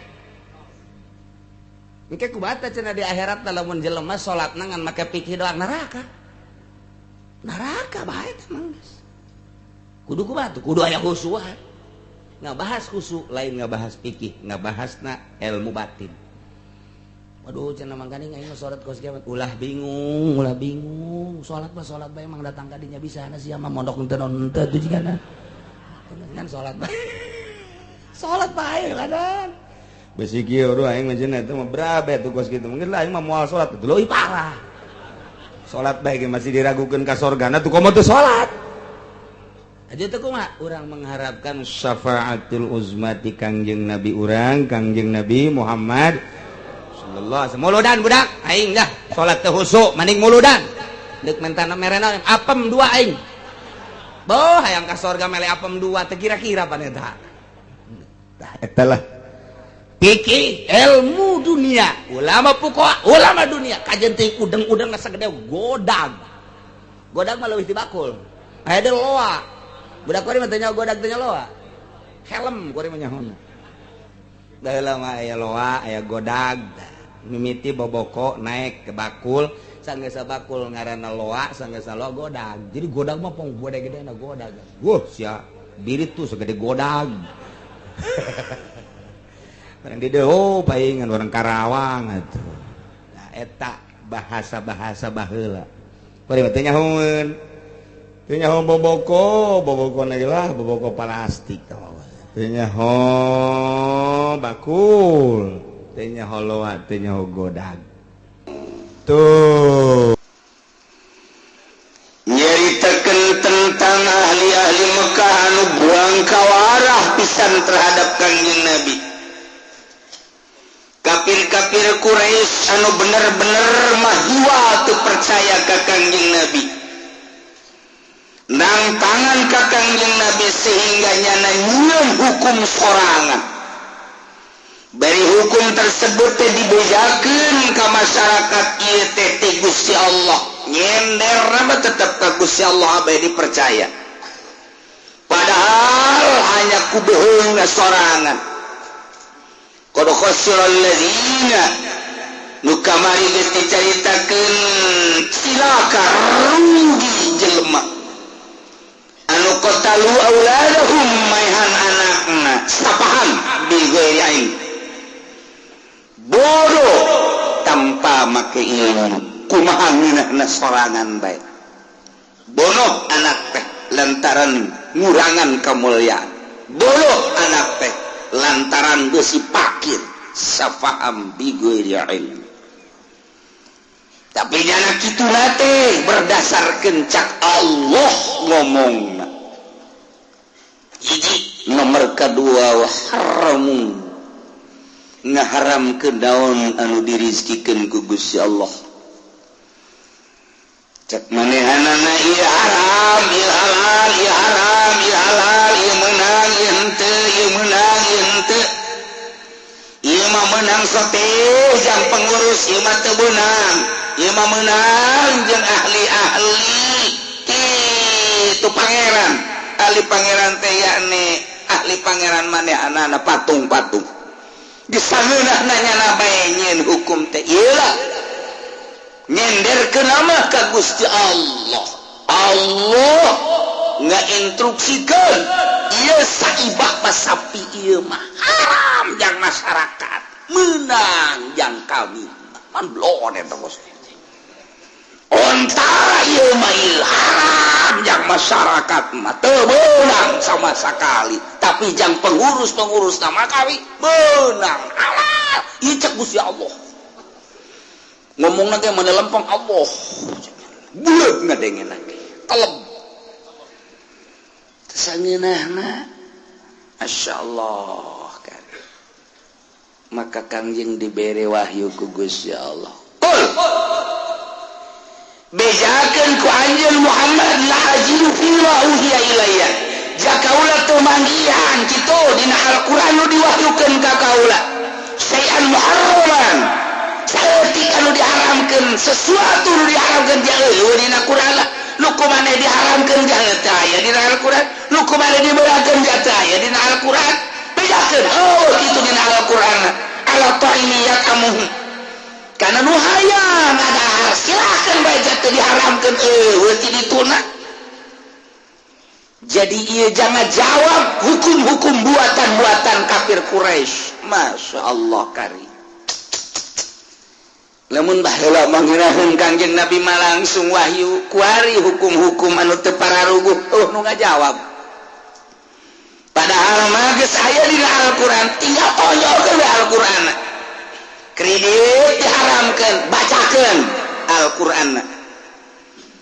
Engke kumaha cenah di akhirat lamun jelema salatna ngan make pikir doang neraka. Neraka bae teh mah geus. Kudu kumaha tuh? Kudu aya khusyuan. Ngabahas khusyuk lain ngabahas fikih, ngabahasna ilmu batin. Waduh cenah mangkaning aing mah salat kos kiamat ulah bingung, ulah bingung. Salat mah salat bae emang datang ka dinya bisa na sia mah mondok henteu non henteu tuh jigana. Ngan salat bae. Salat bae ladan. Besi kieu aduh aing mah cenah eta mah berabe tuh kos kitu. Mungkin lah aing mah moal salat leuwih parah. Salat bae ge masih diragukeun ka sorgana tuh komo teu salat. Aja teu kumaha urang mengharapkan syafaatul uzma ti Kangjeng Nabi urang, Kangjeng Nabi Muhammad sallallahu alaihi muludan budak aing dah salat teu husuk mending muludan deuk mentana merena apem dua aing boh hayang ka sorga mele apem dua teu kira-kira pan eta tah eta lah fikih ilmu dunia ulama fuqaha ulama dunia kajen teh udeng-udeng sagede godag godag mah leuwih ti bakul aya deui loa budak kuari mah teu nyaho godag teu nyaho loa helm kuari mah nyahona baheula mah aya loa aya godag mimiti boboko naik ke bakul sanggeus bakul ngaranna loa sanggeus loa godag jadi godag mah pong gede-gedena godag wuh sia birit tuh segede godag barang di dieu oh paingan orang Karawang atuh nah eta bahasa-bahasa baheula bari teh nyahoeun teu nyaho boboko boboko na lah boboko plastik teu nyaho bakul teu nyaho loa teu nyaho godag tuh nyaritakeun tentang ahli-ahli Mekah anu buang kawarah pisan terhadap Kangjeng Nabi. Kafir-kafir Quraisy anu bener-bener mahiwa teu percaya ka Kangjeng Nabi. Nang tangan ka Kangjeng Nabi sehingga nyana nyeum hukum sorangan. Bari hukum tersebut teh dibejakeun ka masyarakat ieu teh ti Gusti Allah. Nyender mah tetep ka Gusti Allah bae dipercaya. Padahal hanya ku bohongna sorangan. Qad khasira alladzina nu kamari geus dicaritakeun cilaka rugi jelema anu Qatalu auladahum maehan anakna sapaham bi ghairi ilm, bodoh tanpa make ilmu. Kumaha ngeunahna sorangan bae bonoh anak teh lantaran ngurangan kemuliaan, bodoh anak teh lantaran besi pakir safaham bi ghairi ilm. Tapi jangan kitu teh berdasarkan cak Allah ngomong. Hiji, nomor kedua, wa haramu ngaharamkeun daun anu dirizkikeun ku Gusti Allah. Cek manehanana ieu haram, ieu halal, ieu haram, ieu halal, ieu meunang, ieu henteu, ieu meunang, ieu henteu. Ieu mah meunang sote jang pengurus, ieu mah teu meunang. Ieu mah meunang jeung ahli-ahli kitu pangeran. Ahli pangeran teh yakni ahli pangeran manehanana patung-patung. Disangeunahna nyana bae nyieun hukum teh ieu lah. Nyenderkeun nama ka Gusti Allah. Allah ngainstruksikeun ieu saibah mah sapi ieu mah haram jang masyarakat, meunang jang kami. Man blon eta bos. Onta ieu mah ieu haram jang masyarakat mah teu meunang sama sekali, tapi jang pengurus-pengurus nama kami meunang. Halal ieu cek Gusti Allah. Ngomong lagi mana lempeng Allah buleut ngadengen lagi telem sangeunahna. Masyaallah kan. Maka Kangjeng dibere wahyu ku Gusti Allah, qul bejakeun ku anjeun Muhammad la ajidu fi ma uhiya ilayya, jakaula teu manggihan kitu dina Al-Qur'an nu diwahyukeun ka kaula sayan muharraman, saeutik anu diharamkeun, sesuatu nu diharamkeun jauh dina Qur'an lah. Nu kumaneh diharamkeun jauh teh aya dina Al-Qur'an, nu kumaneh dibeulakeun jauh teh aya dina Al-Qur'an. Bejakeun oh kitu dina Al-Qur'an ala ta'imi yatamuhu kana nu hayang ngadahar silahkan bae teu diharamkeun eueuh ti dituna. Jadi ieu jangan jawab hukum-hukum buatan-buatan kafir Quraisy. Masya Allah kari. Lamun baheula mangeunaheun Kangjeng Nabi mah langsung wahyu kuari hukum-hukum anu teu pararuguh, oh nu ngajawab. Padahal mah geus aya dina Al-Qur'an, tinggal tonjolkeun we Al-Qur'an. Kredit diharamkeun, bacakeun Al-Qur'an.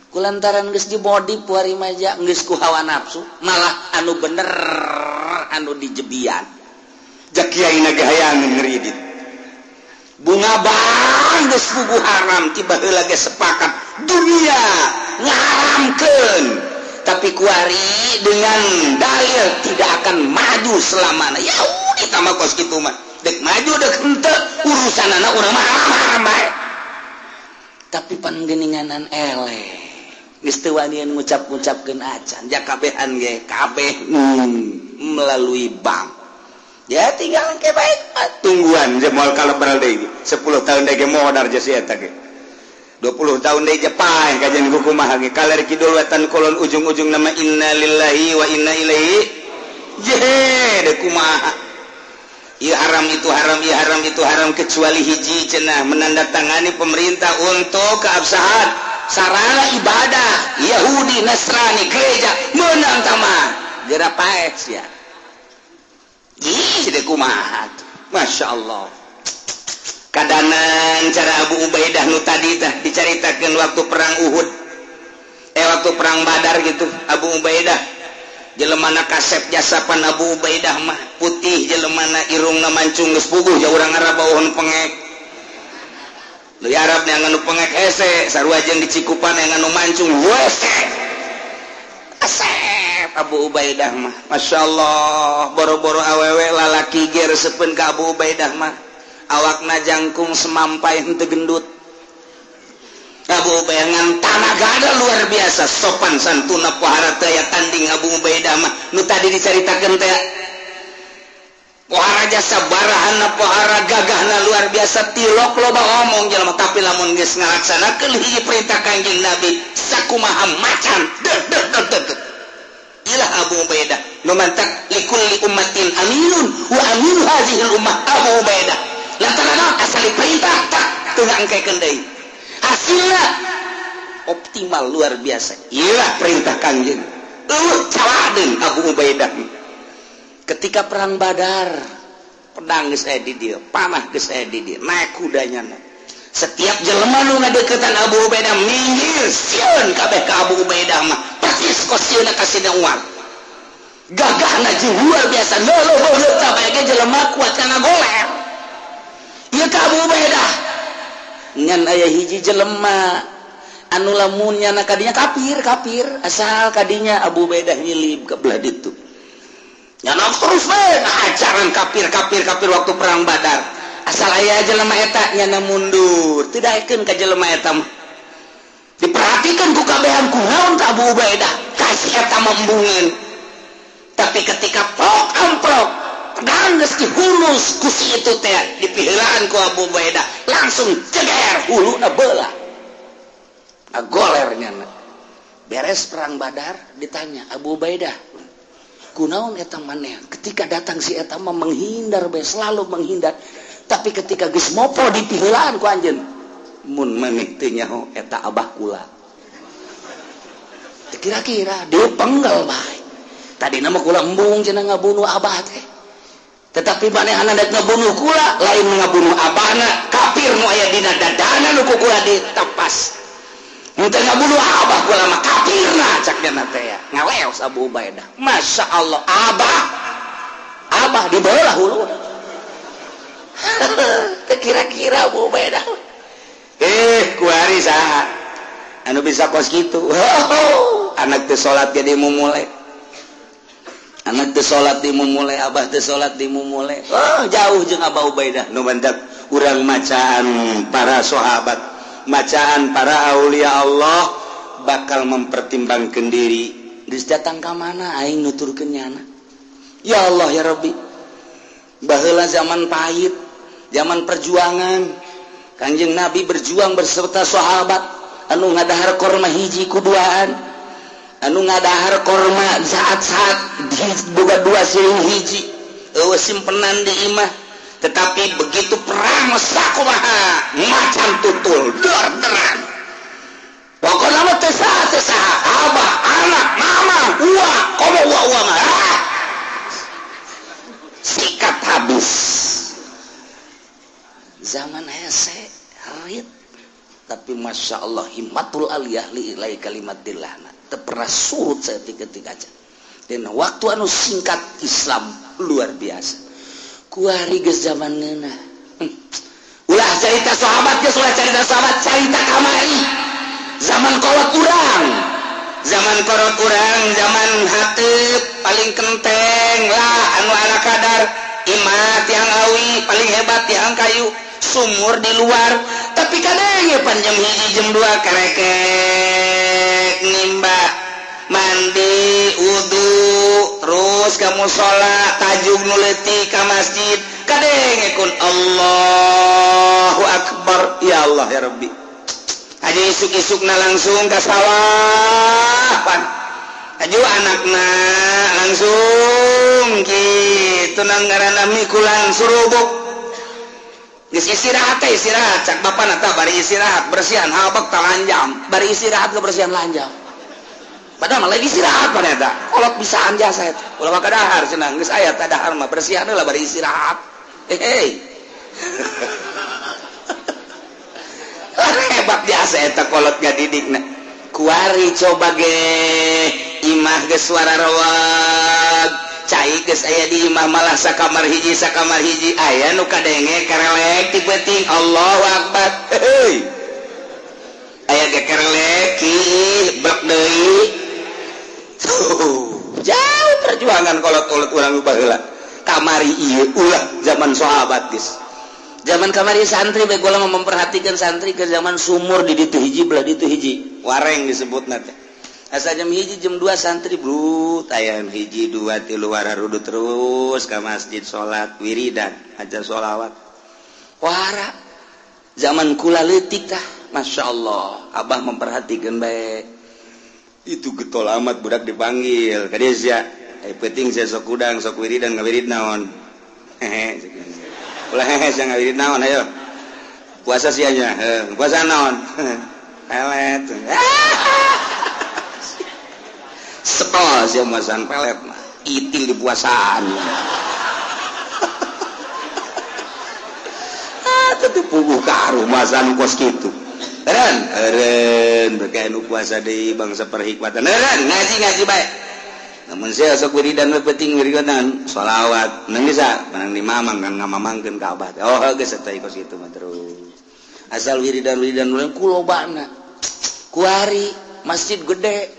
Kulantaran geus dimodif puari maja geus ku hawa nafsu, malah anu bener anu dijebian. Jak kiai ge hayang ngredit. Bunga bang geus puguh haram, tiba heula ge sepakat dunia ngaharamkeun, tapi kuari dengan dalil tidak akan maju selamanya. Ya udah tambah kos kitu mah dek maju dek henteu urusanana urang mah haram bae. Tapi panggeninganan eleh geus teu wanian ngucap-ngucapkeun acan ja kabehan ge kabeh melalui bank. Ya tinggal ke baik tungguan je moal kaleberal deui 10 tahun deui ge modar je si eta ge 20 tahun deui je paeh kajian kumaha ge kaler kidul wetan kolon ujung-ujung nama innalillahi wa inna ilaihi je de kumaha. Ieu haram itu haram, ieu haram itu haram, kecuali hiji cenah menandatangani pemerintah untuk keabsahan sarana ibadah Yahudi Nasrani gereja menang tama geura paeh sia. Ih, deh kumaha. Masya Allah. Kadanan cara Abu Ubaidah nu tadi tah dicaritakeun waktu perang Uhud. Waktu perang Badar gitu, Abu Ubaidah jelemana kasep jasapan Abu Ubaidah mah putih jelemana irungna mancung geus puguh ja urang Arab bauhun pengek. Lu Arab yang anu pengek hese, sarua jeung di Cikupan yang anu mancung hese. Asep Abu Ubaidah mah. Masya Allah, boro-boro awewe lalaki ge resepeun ka Abu Ubaidah mah. Awakna jangkung semampai henteu gendut. Abu Ubaidah ngan tanagana luar biasa, sopan santuna pohara teh aya tanding Abu Ubaidah mah. Nu tadi dicaritakeun teh pohara jasa barahana pohara gagahna luar biasa, tilok loba omong jelema, tapi lamun geus ngalaksanakeun hiji perintah Kangjeng Nabi sakumaha macan deg deg deg deg. Ilah Abu Ubaidah. Nu mantak likulli ummatin aminun wa aminu hadhil ummah Abu Ubaidah. Lantaran asal diperintah tak teu ngangkekeun deui. Hasilna optimal luar biasa. Iyalah perintah Kangjeng. Eueuh caladeun Abu Ubaidah. Ketika perang Badar, pedang geus aya di dieu, panah geus aya di dieu, naik kudanya. Setiap jelema nu ngadeukeutan Abu Ubaidah minggir, sieun kabeh ka Abu Ubaidah mah. Persis kos sieunna ka Sidna Umar. Gagahna jeung luar biasa, leuleung kabeh ge jelema kuat kana goler. Ieu ka Abu Ubaidah. Ngan aya hiji jelema anu lamun nyana kadinya kafir asal kadinya Abu Ubaidah nyilib ke belah ditu. Nyana terus we ngajaran kafir waktu perang Badar. Asal aya jelema eta nyana mundur, teu daekeun ka jelema eta mah. Diperhatikeun ku kabehan kunaon ka Abu Ubaidah, kasih eta membungeun. Tapi ketika prok amprok, pedang geus dihulus ku si itu teh dipiheulaan ku Abu Ubaidah, langsung ceger huluna belah. Goler nyana. Beres perang Badar ditanya Abu Ubaidah, kunaon eta maneh? Ketika datang si eta mah menghindar bae, selalu menghindar. Tapi ketika geus mopo dipiheulaan ku anjeun, mun maneh teu nyaho eta abah kula. Kira-kira dia penggal bae. Tadina mah kula embung cenah ngabunuh abah teh. Tetapi manehna dek ngabunuh kula, lain ngabunuh abahna, kafir nu aya dina dadana nu ku kula ditepas. Henteu ngabunuh abah kula mah kafirna cak dina teh ya. Ngaleos Abu Ubaidah. Masya Allah, abah. Abah dibelah hulu. Kira-kira Abu Ubaidah. Kuari saha anu bisa kos kitu. Anak teu salat ge dimumule. Anak teu salat dimumule, abah teu salat dimumule. Oh, jauh jeung Abu Ubaidah. Nu mantak urang macaan para sahabat, macaan para aulia Allah bakal mempertimbangkan diri. Geus datang ka mana aing nuturkeun nyana. Ya Allah ya Rabbi. Baheula zaman pahit, zaman perjuangan, Kanjeng Nabi berjuang berserta sahabat anu ngadahar korma hiji kuduaan, anu ngadahar korma saat-saat boga dua siring hiji, eueuh simpenan di imah. Tetapi begitu perang sakumaha macan tutul dor-deran. Pokokna mah teu saha, abah, anak, mama, uwa, komo uwa mah. Sikat habis. Zaman hese rit, tapi masya Allah himmatul aliyah li ilai kalimatillah teu pernah surut saya ketika aja. Dan waktu anu singkat Islam luar biasa. Kuari geus zaman ngeunah. Ulah carita sahabat geus, ulah carita sahabat, carita kamari. Zaman kolot urang. Zaman kolot urang, zaman hateup paling kenteng lah anu ala kadar. Imah tiang awi paling hebat tiang kayu, sumur di luar. Tapi kadang ya pan jam 1 jam 2 kerekek nimba mandi wudu terus ka musala tajuk nu leutik ka masjid kadenge kun Allahu akbar ya Allah ya Rabbi. Aja isuk-isukna langsung ka sawah pan. Aju anakna langsung kitu nang ngaranna mikulan surubuk. Geus istirahat teh istirahat cak bapana tah bari istirahat bersihan habek talanjam bari istirahat kebersihan lanjam. Padahal mah lagi istirahat pada eta. Kolot bisaan jasa eta. Ulah maka dahar cenah geus aya tah dahar mah bersihan heula bari istirahat. Hei. Hebat biasa eta kolot ngadidikna. Kuari coba ge imah geus suara reweg. Cai geus aya di imah malah sakamar hiji aya nu kadenge karelek ti peuting Allahu akbar. Heuy. Aya ge karelek kiih blek deui. Jauh perjuangan kolot-kolot urang baheula. Kamari ieu ulah zaman sahabat geus. Zaman kamari santri bae gua memperhatikan santri ke zaman sumur di ditu hiji belah ditu hiji. Wareng disebutna teh. Asa jam 1 jam 2 santri brut aya 1 2 3 wararudut terus ka masjid salat wiridan aja sholawat. Wara zaman kula leutik tah, Masya Allah abah memperhatikan bae. Itu getol amat budak dipanggil. Ka dieu sia. Penting sia sok kudang, sok wiridan ngawirid naon. Hehe. Ulah hehe sia ngawirid naon ayo. Puasa sia nya, puasa naon? Pelet. Sepel sia muasaan pelet mah. Itil di puasaan. Ah, teu puguh ka rumasan kos kitu. Eren, eren berkaya nu puasa deui bangsa perhikmatan. Eren ngaji-ngaji bae. Namun saya sok wiridan we penting wiridan sholawat. Nang bisa menang di mamang kan ngamamangkeun ka abah. Oh geus eta kos kitu mah terus. Asal wiridan-wiridan urang ku lobana. Kuari masjid gede.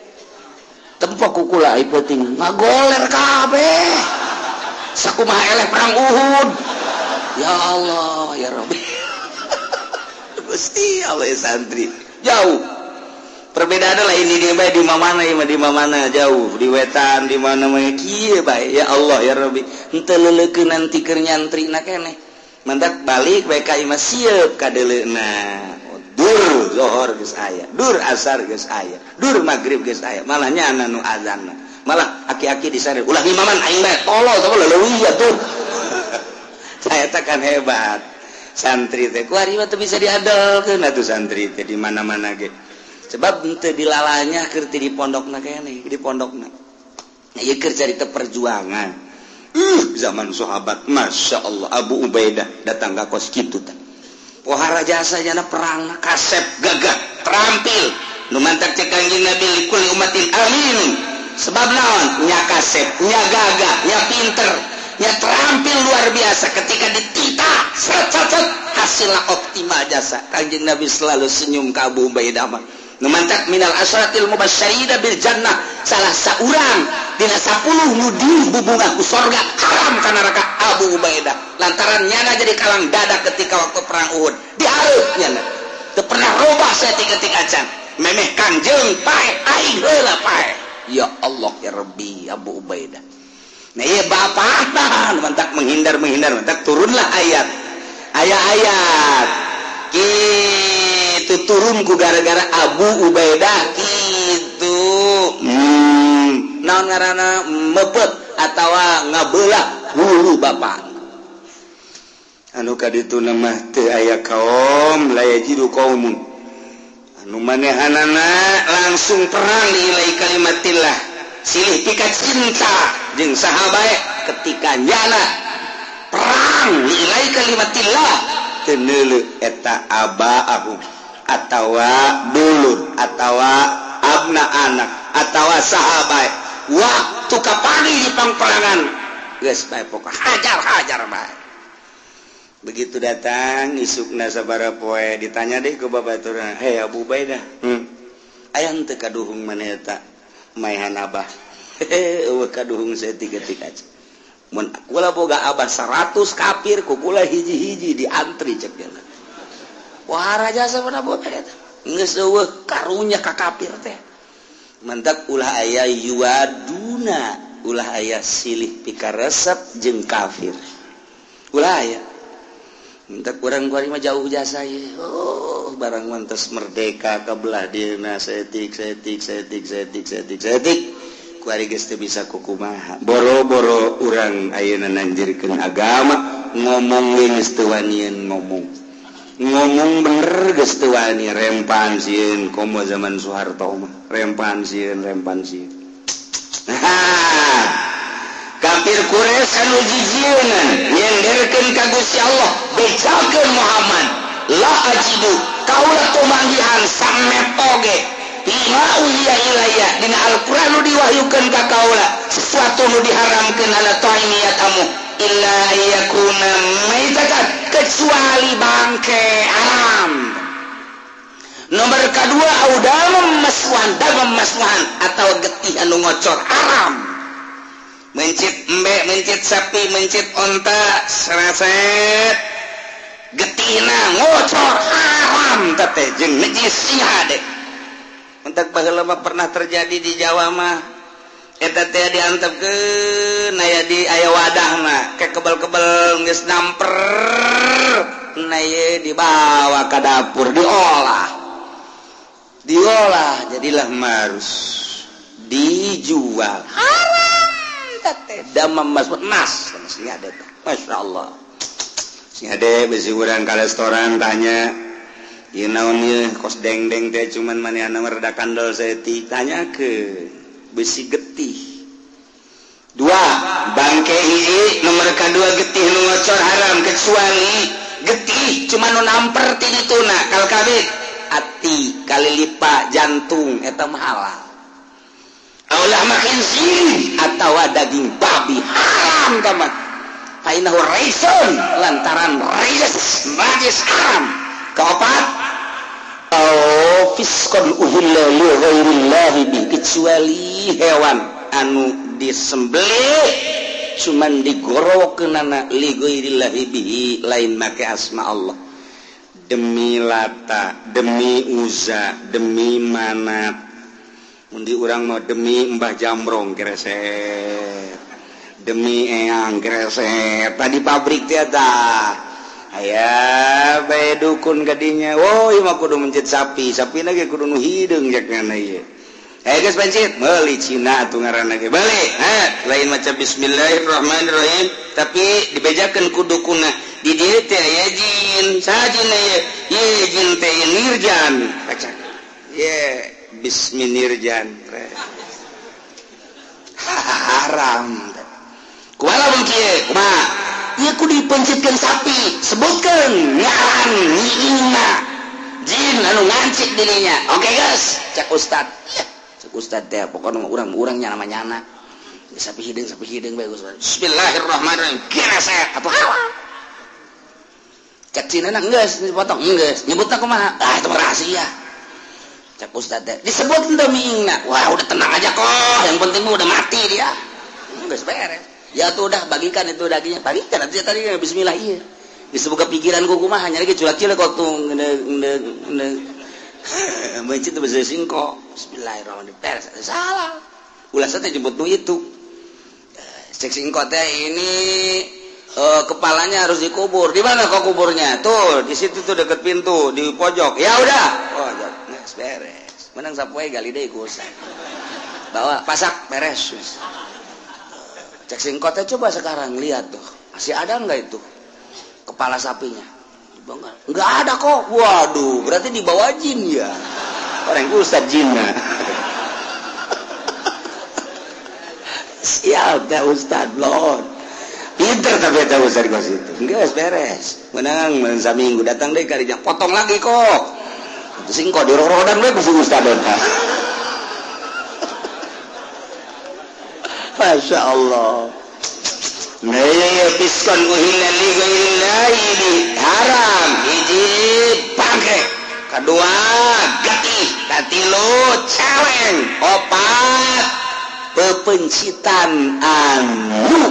Tempo ku kula ai penting ngagoler kabeh. Sakumaha eleh perang Uhud. Ya Allah ya Rabbi. Gusti Allah santri jauh perbedaan lah ini dia bae di mana ieu di mana jauh di wetan di mana mah kieu bae ya Allah ya Rabbi henteu leuleukeunan nanti keur nyantrina keneh mandak balik bae ka imah sieup kadeuleuna dur zohor geus aya dur asar geus aya dur magrib geus aya malah nyana nu azanna malah aki-aki disare ulah ngimaman aing bae tolol tolol leuwih atuh. Saya kan hebat santri teh kuari mah teu bisa diadelkeun atuh santri teh di mana-mana ge sebab henteu dilalanya keur ti di pondokna keneh di pondokna ieu keur carita perjuangan. Zaman sahabat Masya Allah Abu Ubaidah datang ka kos kitu teh pohara jasa jana perang kasep gagah terampil nu mantak cek Kanjeng Nabi likul umatin amin sebab naon nya kasep nya gagah nya pinter nya terampil luar biasa ketika ditita set set set hasilna optimal jasa. Kanjeng Nabi selalu senyum ka Abu Ubaidah mah nu mantak minal asyaratil mubasysyirina bil jannah salah saurang dina 10 nu dibubungah ku sorga haram ka neraka Abu Ubaidah lantaran nyana jadi kalang dada ketika waktu perang Uhud dihareup nyana teu pernah robah saeutik-eutik acan memeh kanjeng pae aing heula pae ya Allah ya Rabbi Abu Ubaidah. Nah iya bapak mantak menghindar mantak turunlah ayat ayat gitu turun ku gara-gara Abu Ubaidah gitu. Naon ngaranna mepet atawa ngabelah hulu bapak anu kaditu mah teu aya kaum la yajidu qaumun anu manehanana langsung perang lillahi kalimatillah silih pika cinta jeung saha bae ketika nyana perang lillahi kalimatillah teu neuleuh eta abaahum atawa dulur atawa abna anak atawa saha bae waktu kapanggih di pangperangan geus bae pokok hajar bae. Begitu datang isukna sabaraha poe ditanya deh ke babaturna, "Hei Abu Ubaidah, aya henteu kaduhung maneh eta maehan abah?" Hehe, eueuh kaduhung saeutik-eutik aja. Mun kula boga abah 100 kafir ku kula hiji-hiji diantri cek dia. Wah raja sabaraha boga eta. Geus eueuh karunya ka kafir teh. Mantak ulah aya yuaduna, ulah aya silih pikaresep jeung kafir. Ulah aya. Mentak kurang kuari mah jauh jasa ye. Oh, barang mantes merdeka ka belah dieuna saeutik saeutik saeutik saeutik saeutik saeutik. Kuari geus teu bisa kukumaha. Boro-boro urang ayeuna nanjirkeun agama, ngomong we geus teu wanian ngomong. Ngomong bener geus teu wani rempan sieun komo zaman Soeharto mah. Rempan sieun, rempan sieun. Kafir Quraisy anu jijieunna nyenderkeun ka Gusti Allah bejakeun Muhammad la ajidu kaula tumanggihan sametoge lima uhiya ilayya dina Al-Qur'an nu diwahyukeun ka kaula sesuatu nu diharamkeun ala ta'imiyat amu illa yakuna maitatan kecuali bangke haram. Nomor kedua audamam maswan damam maswan atau getih anu ngocor haram. Mencit embe, mencit sapi, mencit onta, seraset getihna ngocor haram teh jeung najis sia deh. Mentak baheula mah pernah terjadi di Jawa mah eta teh diantepkeun aya di aya wadahna ke kebel-kebel geus namper na ye dibawa ka dapur diolah. Diolah jadilah marus. Dijual haram teh damam mas nas sing ada teh. Masya Allah. Sing ada bisi urang ka restoran tanya ieu naon ieu kos deng-deng teh cuman manehna mah rada kandel saeutik tanya ke besi getih. Dua bangke hiji nomor kedua getih nu ngocor haram kecuali getih cuma nu namper ti dituna kal kabeh ati kali lipa jantung eta mah halal. Aulah khinzir atawa daging babi haram tamat. Fa innahu raisun lantaran rais najis haram. Kaopat au fiskon uhilla li ghairillahi bi kecuali hewan anu disembelih cuman digorowokkeunana li ghairillahi bihi lain make asma Allah. Demi Lata, demi Uza, demi Manat. Mundi urang mau demi Mbah Jamrong greset. Demi Eyang greset. Tadi pabrik teh tah. Aya bae dukun kadinya. Woi mah kudu mencit sapi, sapina ge kudu nu hideung jak ngana ieu. Geus pancit, meuli Cina atuh ngaranna ge. Balik, ha, lain maca bismillahirrahmanirrahim, tapi dibejakeun ku dukuna. Di dieu teh aya jin, saha jin ieu? Ye jin teh nirjan. Baca. Ye bisminirjan. Haram. Kumaha lamun kieu? Kumaha? Ieu kudu dipencitkeun sapi, sebutkeun ngaran nyiina. Jin anu ngancik dirinya. Oke guys, cak ustad. Cak ustad teh pokona urang-urang nya nama nyana. Sapi hideung bae Ustad. Bismillahirrahmanirrahim. Gereset atuh halal. Cak Cina na geus dipotong geus. Nyebutna kumaha? Ah itu rahasia. Cak ustad teh disebut teu miingna. Wah udah tenang aja kok, yang penting mah udah mati dia. Geus beres. Ya tuh udah bagikan itu dagingnya. Bagikan atuh tadi bismillah ieu. Disebut kepikiran ku kumaha nya lagi culak-culak kok tuh ngeundeung mencit teu bisa singko. Bismillahirrahmanirrahim. Beres. Salah. Ulah teh jemput nu itu. Cek singko teh ini kepalanya harus dikubur. Di mana kok kuburnya? Tuh, di situ tuh deket pintu, di pojok. Ya udah. Pojok. Geus beres. Menang sapoe gali deui ku ustad. Bawa pasak beres. Cek singko teh coba sekarang lihat tuh. Masih ada enggak itu kepala sapinya? Enggak ada kok. Waduh, berarti dibawa jin ya. Orang ustad jinna. Sial teh ustad blon. Pinter tapi eta ustad kos itu. Geus beres. Menang saminggu datang deui kadinya potong lagi kok. Singko dirorodan we ku si ustad. Masya Allah. Piskon uhilla li ghairillahi haram. Hiji bangke, kedua getih, katilu celeng, opat pepencitan anu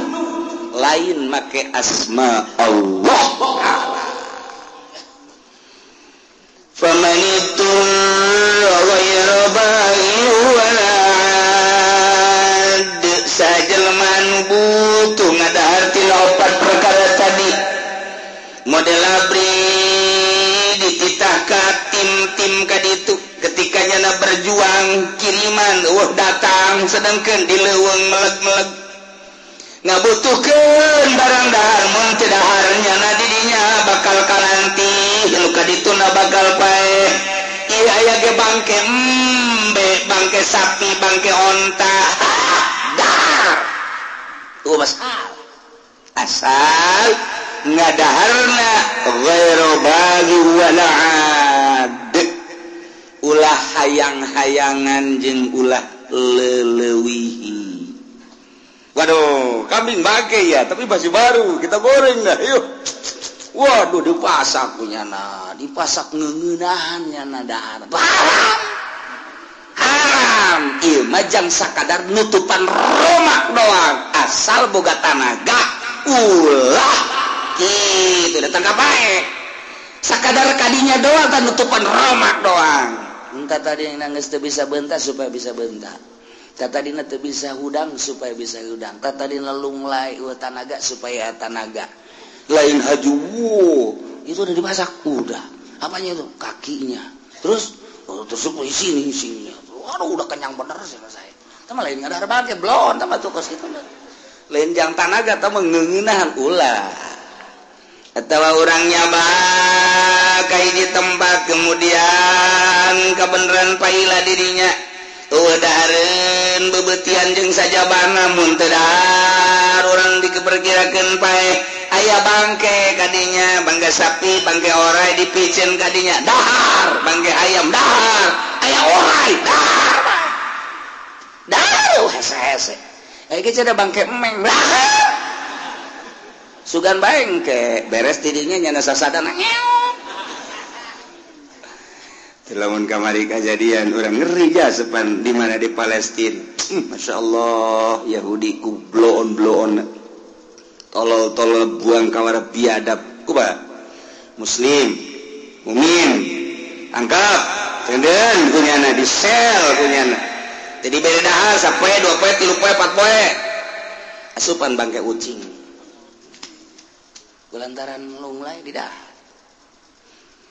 lain make asma Allah. Faman ittara ghayra baghin wala ad, sajelma nu butuh ngadahar tina opat perkara tadi, model abri dititah ka tim-tim kaditu ketika nyana berjuang kiriman eueuh datang sedangkeun di leuweung meleg-meleg ngabutuhkeun barang dahar mun teu dahar nyana di dinya bakal kalanti nu kadituna bakal paeh. Ieu aya ge bangke embe, bangke sapi, bangke onta, dahar tuh masalah asal ngadaharna ghairu baghi wala ad, ulah hayang-hayangan jeung ulah leleuwihi. Waduh, kambing bangke ya, tapi masih baru, kita goreng dah, yuk. Waduh, dipasak punya nah, dipasak ngeunahan nyana dahar. Haram. Haram. Ieu mah jang sakadar nutupan romak doang, asal boga tanaga ulah kitu datang ka bae. Sakadar kadinya doang kan nutupan romak doang. Entah tadi yang nangis teu bisa bentar supaya bisa bentar. Tadina teu bisa hudang supaya bisa hudang. Tadina lunglai eueuh tanaga supaya tanaga. Lain haju, itu udah dimasak udah. Apanya itu? Kakinya. Terus terus sini isinya. Waduh, udah kenyang bener sih saya. Tah mah lain ngadahar bangke blon tah mah tuh kos kitu. Lain jang tanaga tah mah ngeuneunahan ulah. Atawa urang nyaba ka hiji tempat kemudian kabeneran paila dirinya eueuh dahareun beubeutian jeung sajabana mun teu dahar urang dikeperkirakeun paeh aya bangke kadinya bangke sapi bangke orai dipiceun kadinya dahar bangke ayam dahar aya orai dahar dahar hese-hese aya ge cenah bangke emeng dahar sugan bangke beres tidinya nyana sasadana ngeok. Lamun kamari kejadian urang ngeri ja sepan di mana di Palestina. Masya Allah Yahudi ku bloon-bloon tolol-tolol buang kawara biadab kuba Muslim mumin angkap tenden kunyana di sel kunyana jadi beda dahar sapoe dua poe tilu poe empat poe asupan bangke ucing lantaran lunglai di dahar.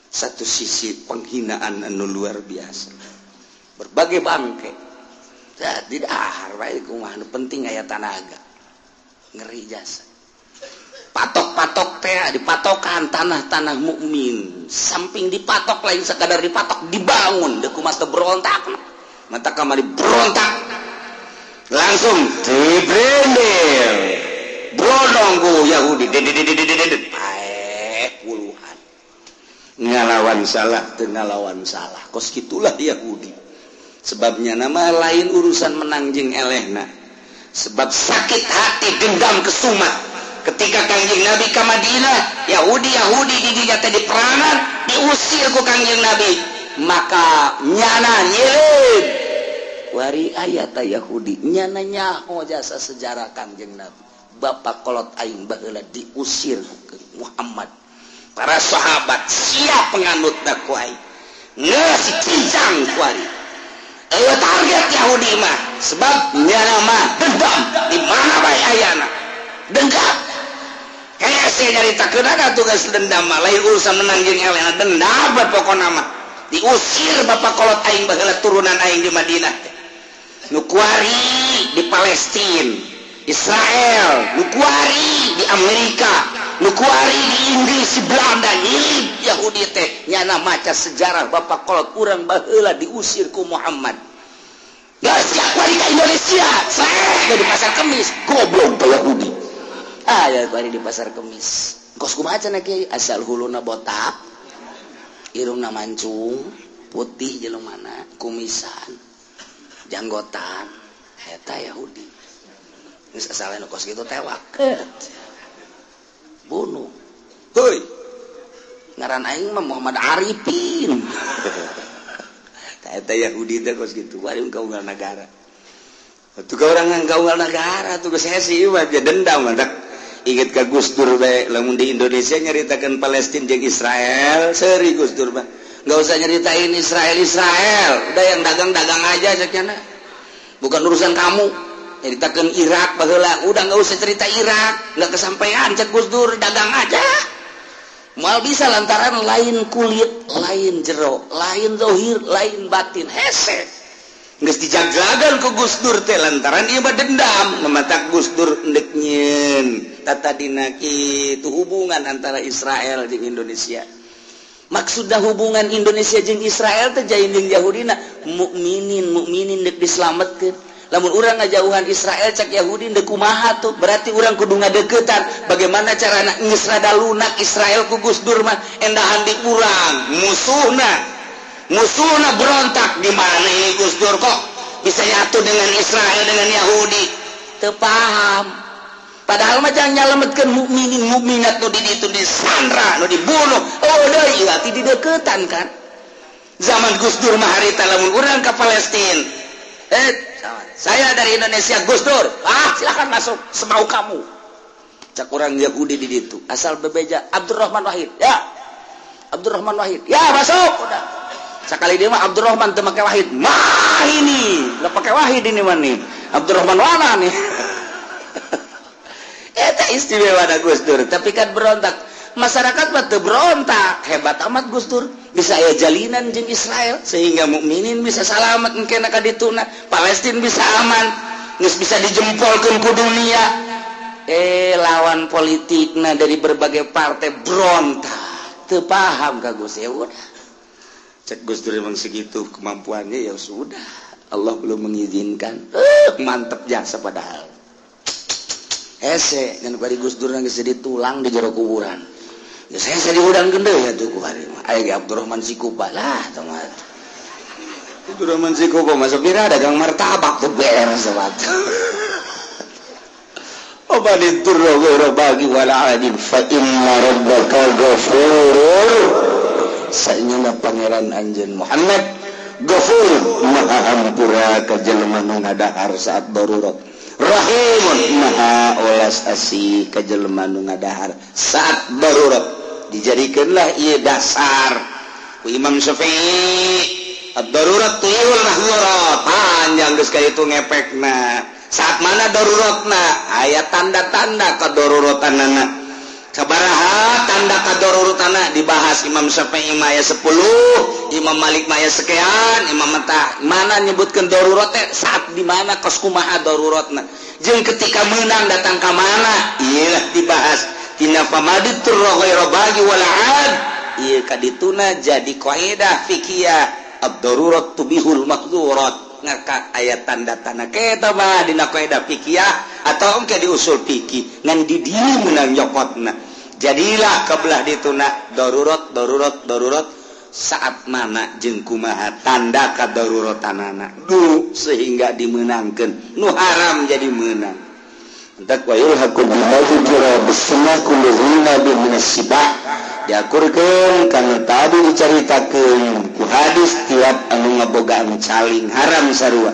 Satu sisi penghinaan anu luar biasa berbagai bangke di dahar bae kumaha nu penting aya tanaga ngeri jasa patok-patok teh dipatokan tanah-tanah mukmin samping dipatok lain sekadar dipatok dibangun deuk kumaha teu berontak mata kamari berontak langsung dibrendel brodong ku Yahudi paeh puluhan ngalawan salah teu ngalawan salah kos kitulah Yahudi sebabnya nama lain urusan menang jeung elehna sebab sakit hati dendam kesumat ketika Kangjeng Nabi ka Madinah Yahudi di dinya teh diperangan diusir ku Kangjeng Nabi maka nyana nyieun wari aya ta Yahudi nyana nyaho jasa sejarah Kangjeng Nabi bapak kolot aing baheula diusir ku Muhammad para sahabat siap penganut ku aing geus cincang ku ari eueuh target Yahudi mah sebab nyana mah dendam di mana bae ayana dendam hese nyaritakeun ada tugas dendam mah lain urusan menang jeung elehna dendam pokona mah diusir bapak kolot aing baheula turunan aing di Madinah teh nu kuari di Palestina Israel nu kuari di Amerika nu kuari di Inggris di Belanda nyilib Yahudi teh nyana maca sejarah bapak kolot urang baheula diusir ku Muhammad geus siap kuari ka Indonesia srek di pasar Kemis goblok teh Yahudi aya kuari di pasar Kemis kos kumaha cenah kiai asal huluna botak irungna mancung putih jelema kumisan janggotan eta Yahudi geus asalna kos kitu tewak bunuh heuy ngaran aing mah Muhammad Arifin tah eta Yahudi teh kos kitu bari ka unggal nagara atuh ka urang ka unggal nagara tuh geus hese ieu mah dendam mah. Ingat ka Gus Dur bae lamun di Indonesia nyaritakeun Palestina jeung Israel seuri Gus Dur mah enggak usah nyeritain Israel Israel udah yang dagang-dagang aja cenah bukan urusan kamu nyaritakeun Irak baheula udah enggak usah cerita Irak enggak kesampaian cek Gus Dur dagang aja moal bisa lantaran lain kulit lain jero lain zahir lain batin hese geus dijagagan ku Gus Dur teh lantaran ieu mah dendam mematak Gus Dur endek nyieun tata dina kitu hubungan antara Israel jeung Indonesia maksudna hubungan Indonesia jeung Israel teh jain jeung Yahudina mukminin mukminin deuk diselametkeun lamun urang ngajauhan Israel cak Yahudi deuk kumaha tuh berarti urang kudu ngadeukeutan bagaimana carana geus rada lunak Israel ku Gus Dur mah endahan di urang musuhna musuhna berontak di mana ini Gus Dur kok bisa nyatu dengan Israel dengan Yahudi teu paham padahal mah jangan nyalametkeun mukminin mukminat nu di ditu disandra nu dibunuh oh deui berarti dideukeutan kan zaman Gus Dur mah harita lamun urang ka Palestina saya dari Indonesia Gus Dur ah silakan masuk semau kamu cak urang Yahudi di ditu asal bebeja Abdurrahman Wahid ya Abdurrahman Wahid ya masuk udah sekali dia mah Abdurrahman teu make Wahid mah ini nggak pakai Wahid ini mah nih Abdurrahman mana nih eta istimewa da Gus Dur tapi kan berontak masyarakat mah teu berontak hebat amat Gus Dur. Bisa aya jalinan jeung Israel sehingga mukminin bisa salamat engkena ka dituna, Palestina bisa aman, geus bisa dijempolkeun ku dunia. Lawan politikna dari berbagai partai berontak, teu paham ka Gus, ya udah. Cek Gus Dur emang segitu kemampuannya, ya sudah. Allah belum mengizinkan. Mantep jasa padahal. Hese dan bari Gus Dur geus jadi tulang di jero kuburan. Geus hese diudang gede ya tuh ku hari mah. Aya ge Abdurrahman Sikupa lah teman. Abdurrahman Sikupa mah sapira dagang martabak tuh beres sobat. Obat ghairu baghin wala 'adin fa inna rabbaka ghafurur. Saenyana pangeran anjeun Muhammad Ghafur, maha hampura ka jelema nu ngadahar saat darurat. Rahimun, maha welas asih ka jelema nu ngadahar saat darurat. Dijadikanlah ieu dasar ku Imam Syafi'i, ad-darurat tubihul mahdzurat. Panjang geus ka itu ngepekna. Saat mana daruratna, aya tanda-tanda kedaruratanana, sabaraha tanda kedaruratanana dibahas. Imam Syafi'i mah aya 10, Imam Malik mah aya sekian. Imam mata mana nyebutkeun darurat teh saat di mana, kos kumaha daruratna, jeung ketika menang datang ka mana, iyalah dibahas tina famadidturra ghairu baghin wala 'ad. Ieu kadituna jadi kaidah fikih ad-darurat tubihul mahdzurat. Ngaka aya tanda-tanda kita mah dina kaidah fikih atau engke di usul fikih, ngan di dieu meunang nyokotna. Jadilah kebelah dituna darurat, darurat, darurat saat mana jeung kumaha tanda kadaruratanana du sehingga dimenangkeun nu haram jadi meunang. Entak wa yulhaqu bima dzukira bisma kullu dzinabin minas siba, diakurkeun kana tadi dicaritakeun ku hadis, tiap anu ngabogaan caling haram sarua,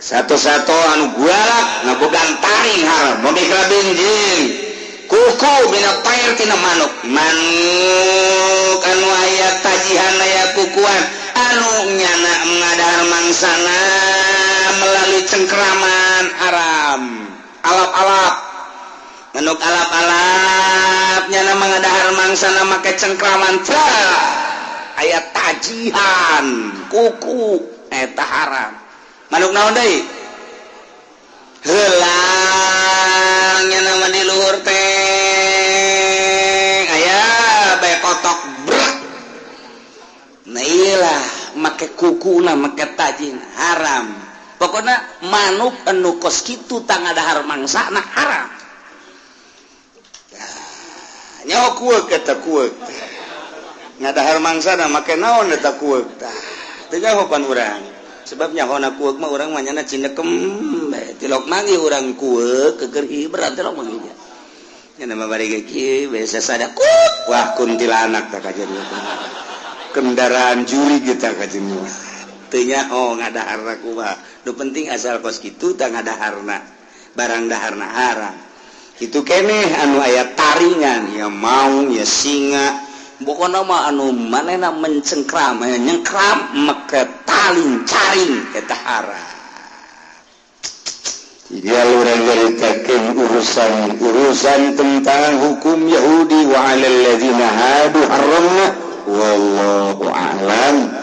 satu-satu anu gualak ngabogaan taring haram, moge benjing kuku mina thair tina manuk, manuk anu aya tajihan, aya kukuan, anu nyana ngadahar mangsana melalui cengkraman haram, alap-alap, manuk alap-alap nyana mengadahar mangsana make cengkraman, aya tajihan kuku, eta haram. Manuk naon deui? Heulang nyana mah di luhur teh aya bae kotok brek, nah iyalah make kukuna, make tajin haram. Pokoknya manuk anu kos kitu tang ngadahar mangsana haram. Nyawa kueuk eta, kueuk ngadahar mangsana make naon eta kueuk? Tah, teu nyaho pan urang, sebab nyahona kueuk mah urang mah nyana cinekem bae, tilok manggih urang kueuk keukeur berat tilok manggih nya mah bari ge kieu biasa sada kueuk, wah, kuntilanak tah kajeun, kendaraan juri kita kajeun. Teu nyaho ngadaharna kumaha, nu penting asal kos kitu tah ngadaharna, barang daharna haram. Itu keneh anu aya taringan ya, maung ya, singa, pokokna mah anu manehna mencengkram, nyengkram make taling caring, eta haram. Tinggal urang nyaritakeun urusan-urusan tentang hukum Yahudi, wa 'alal ladzina hadu harramna, wallahu a'lam.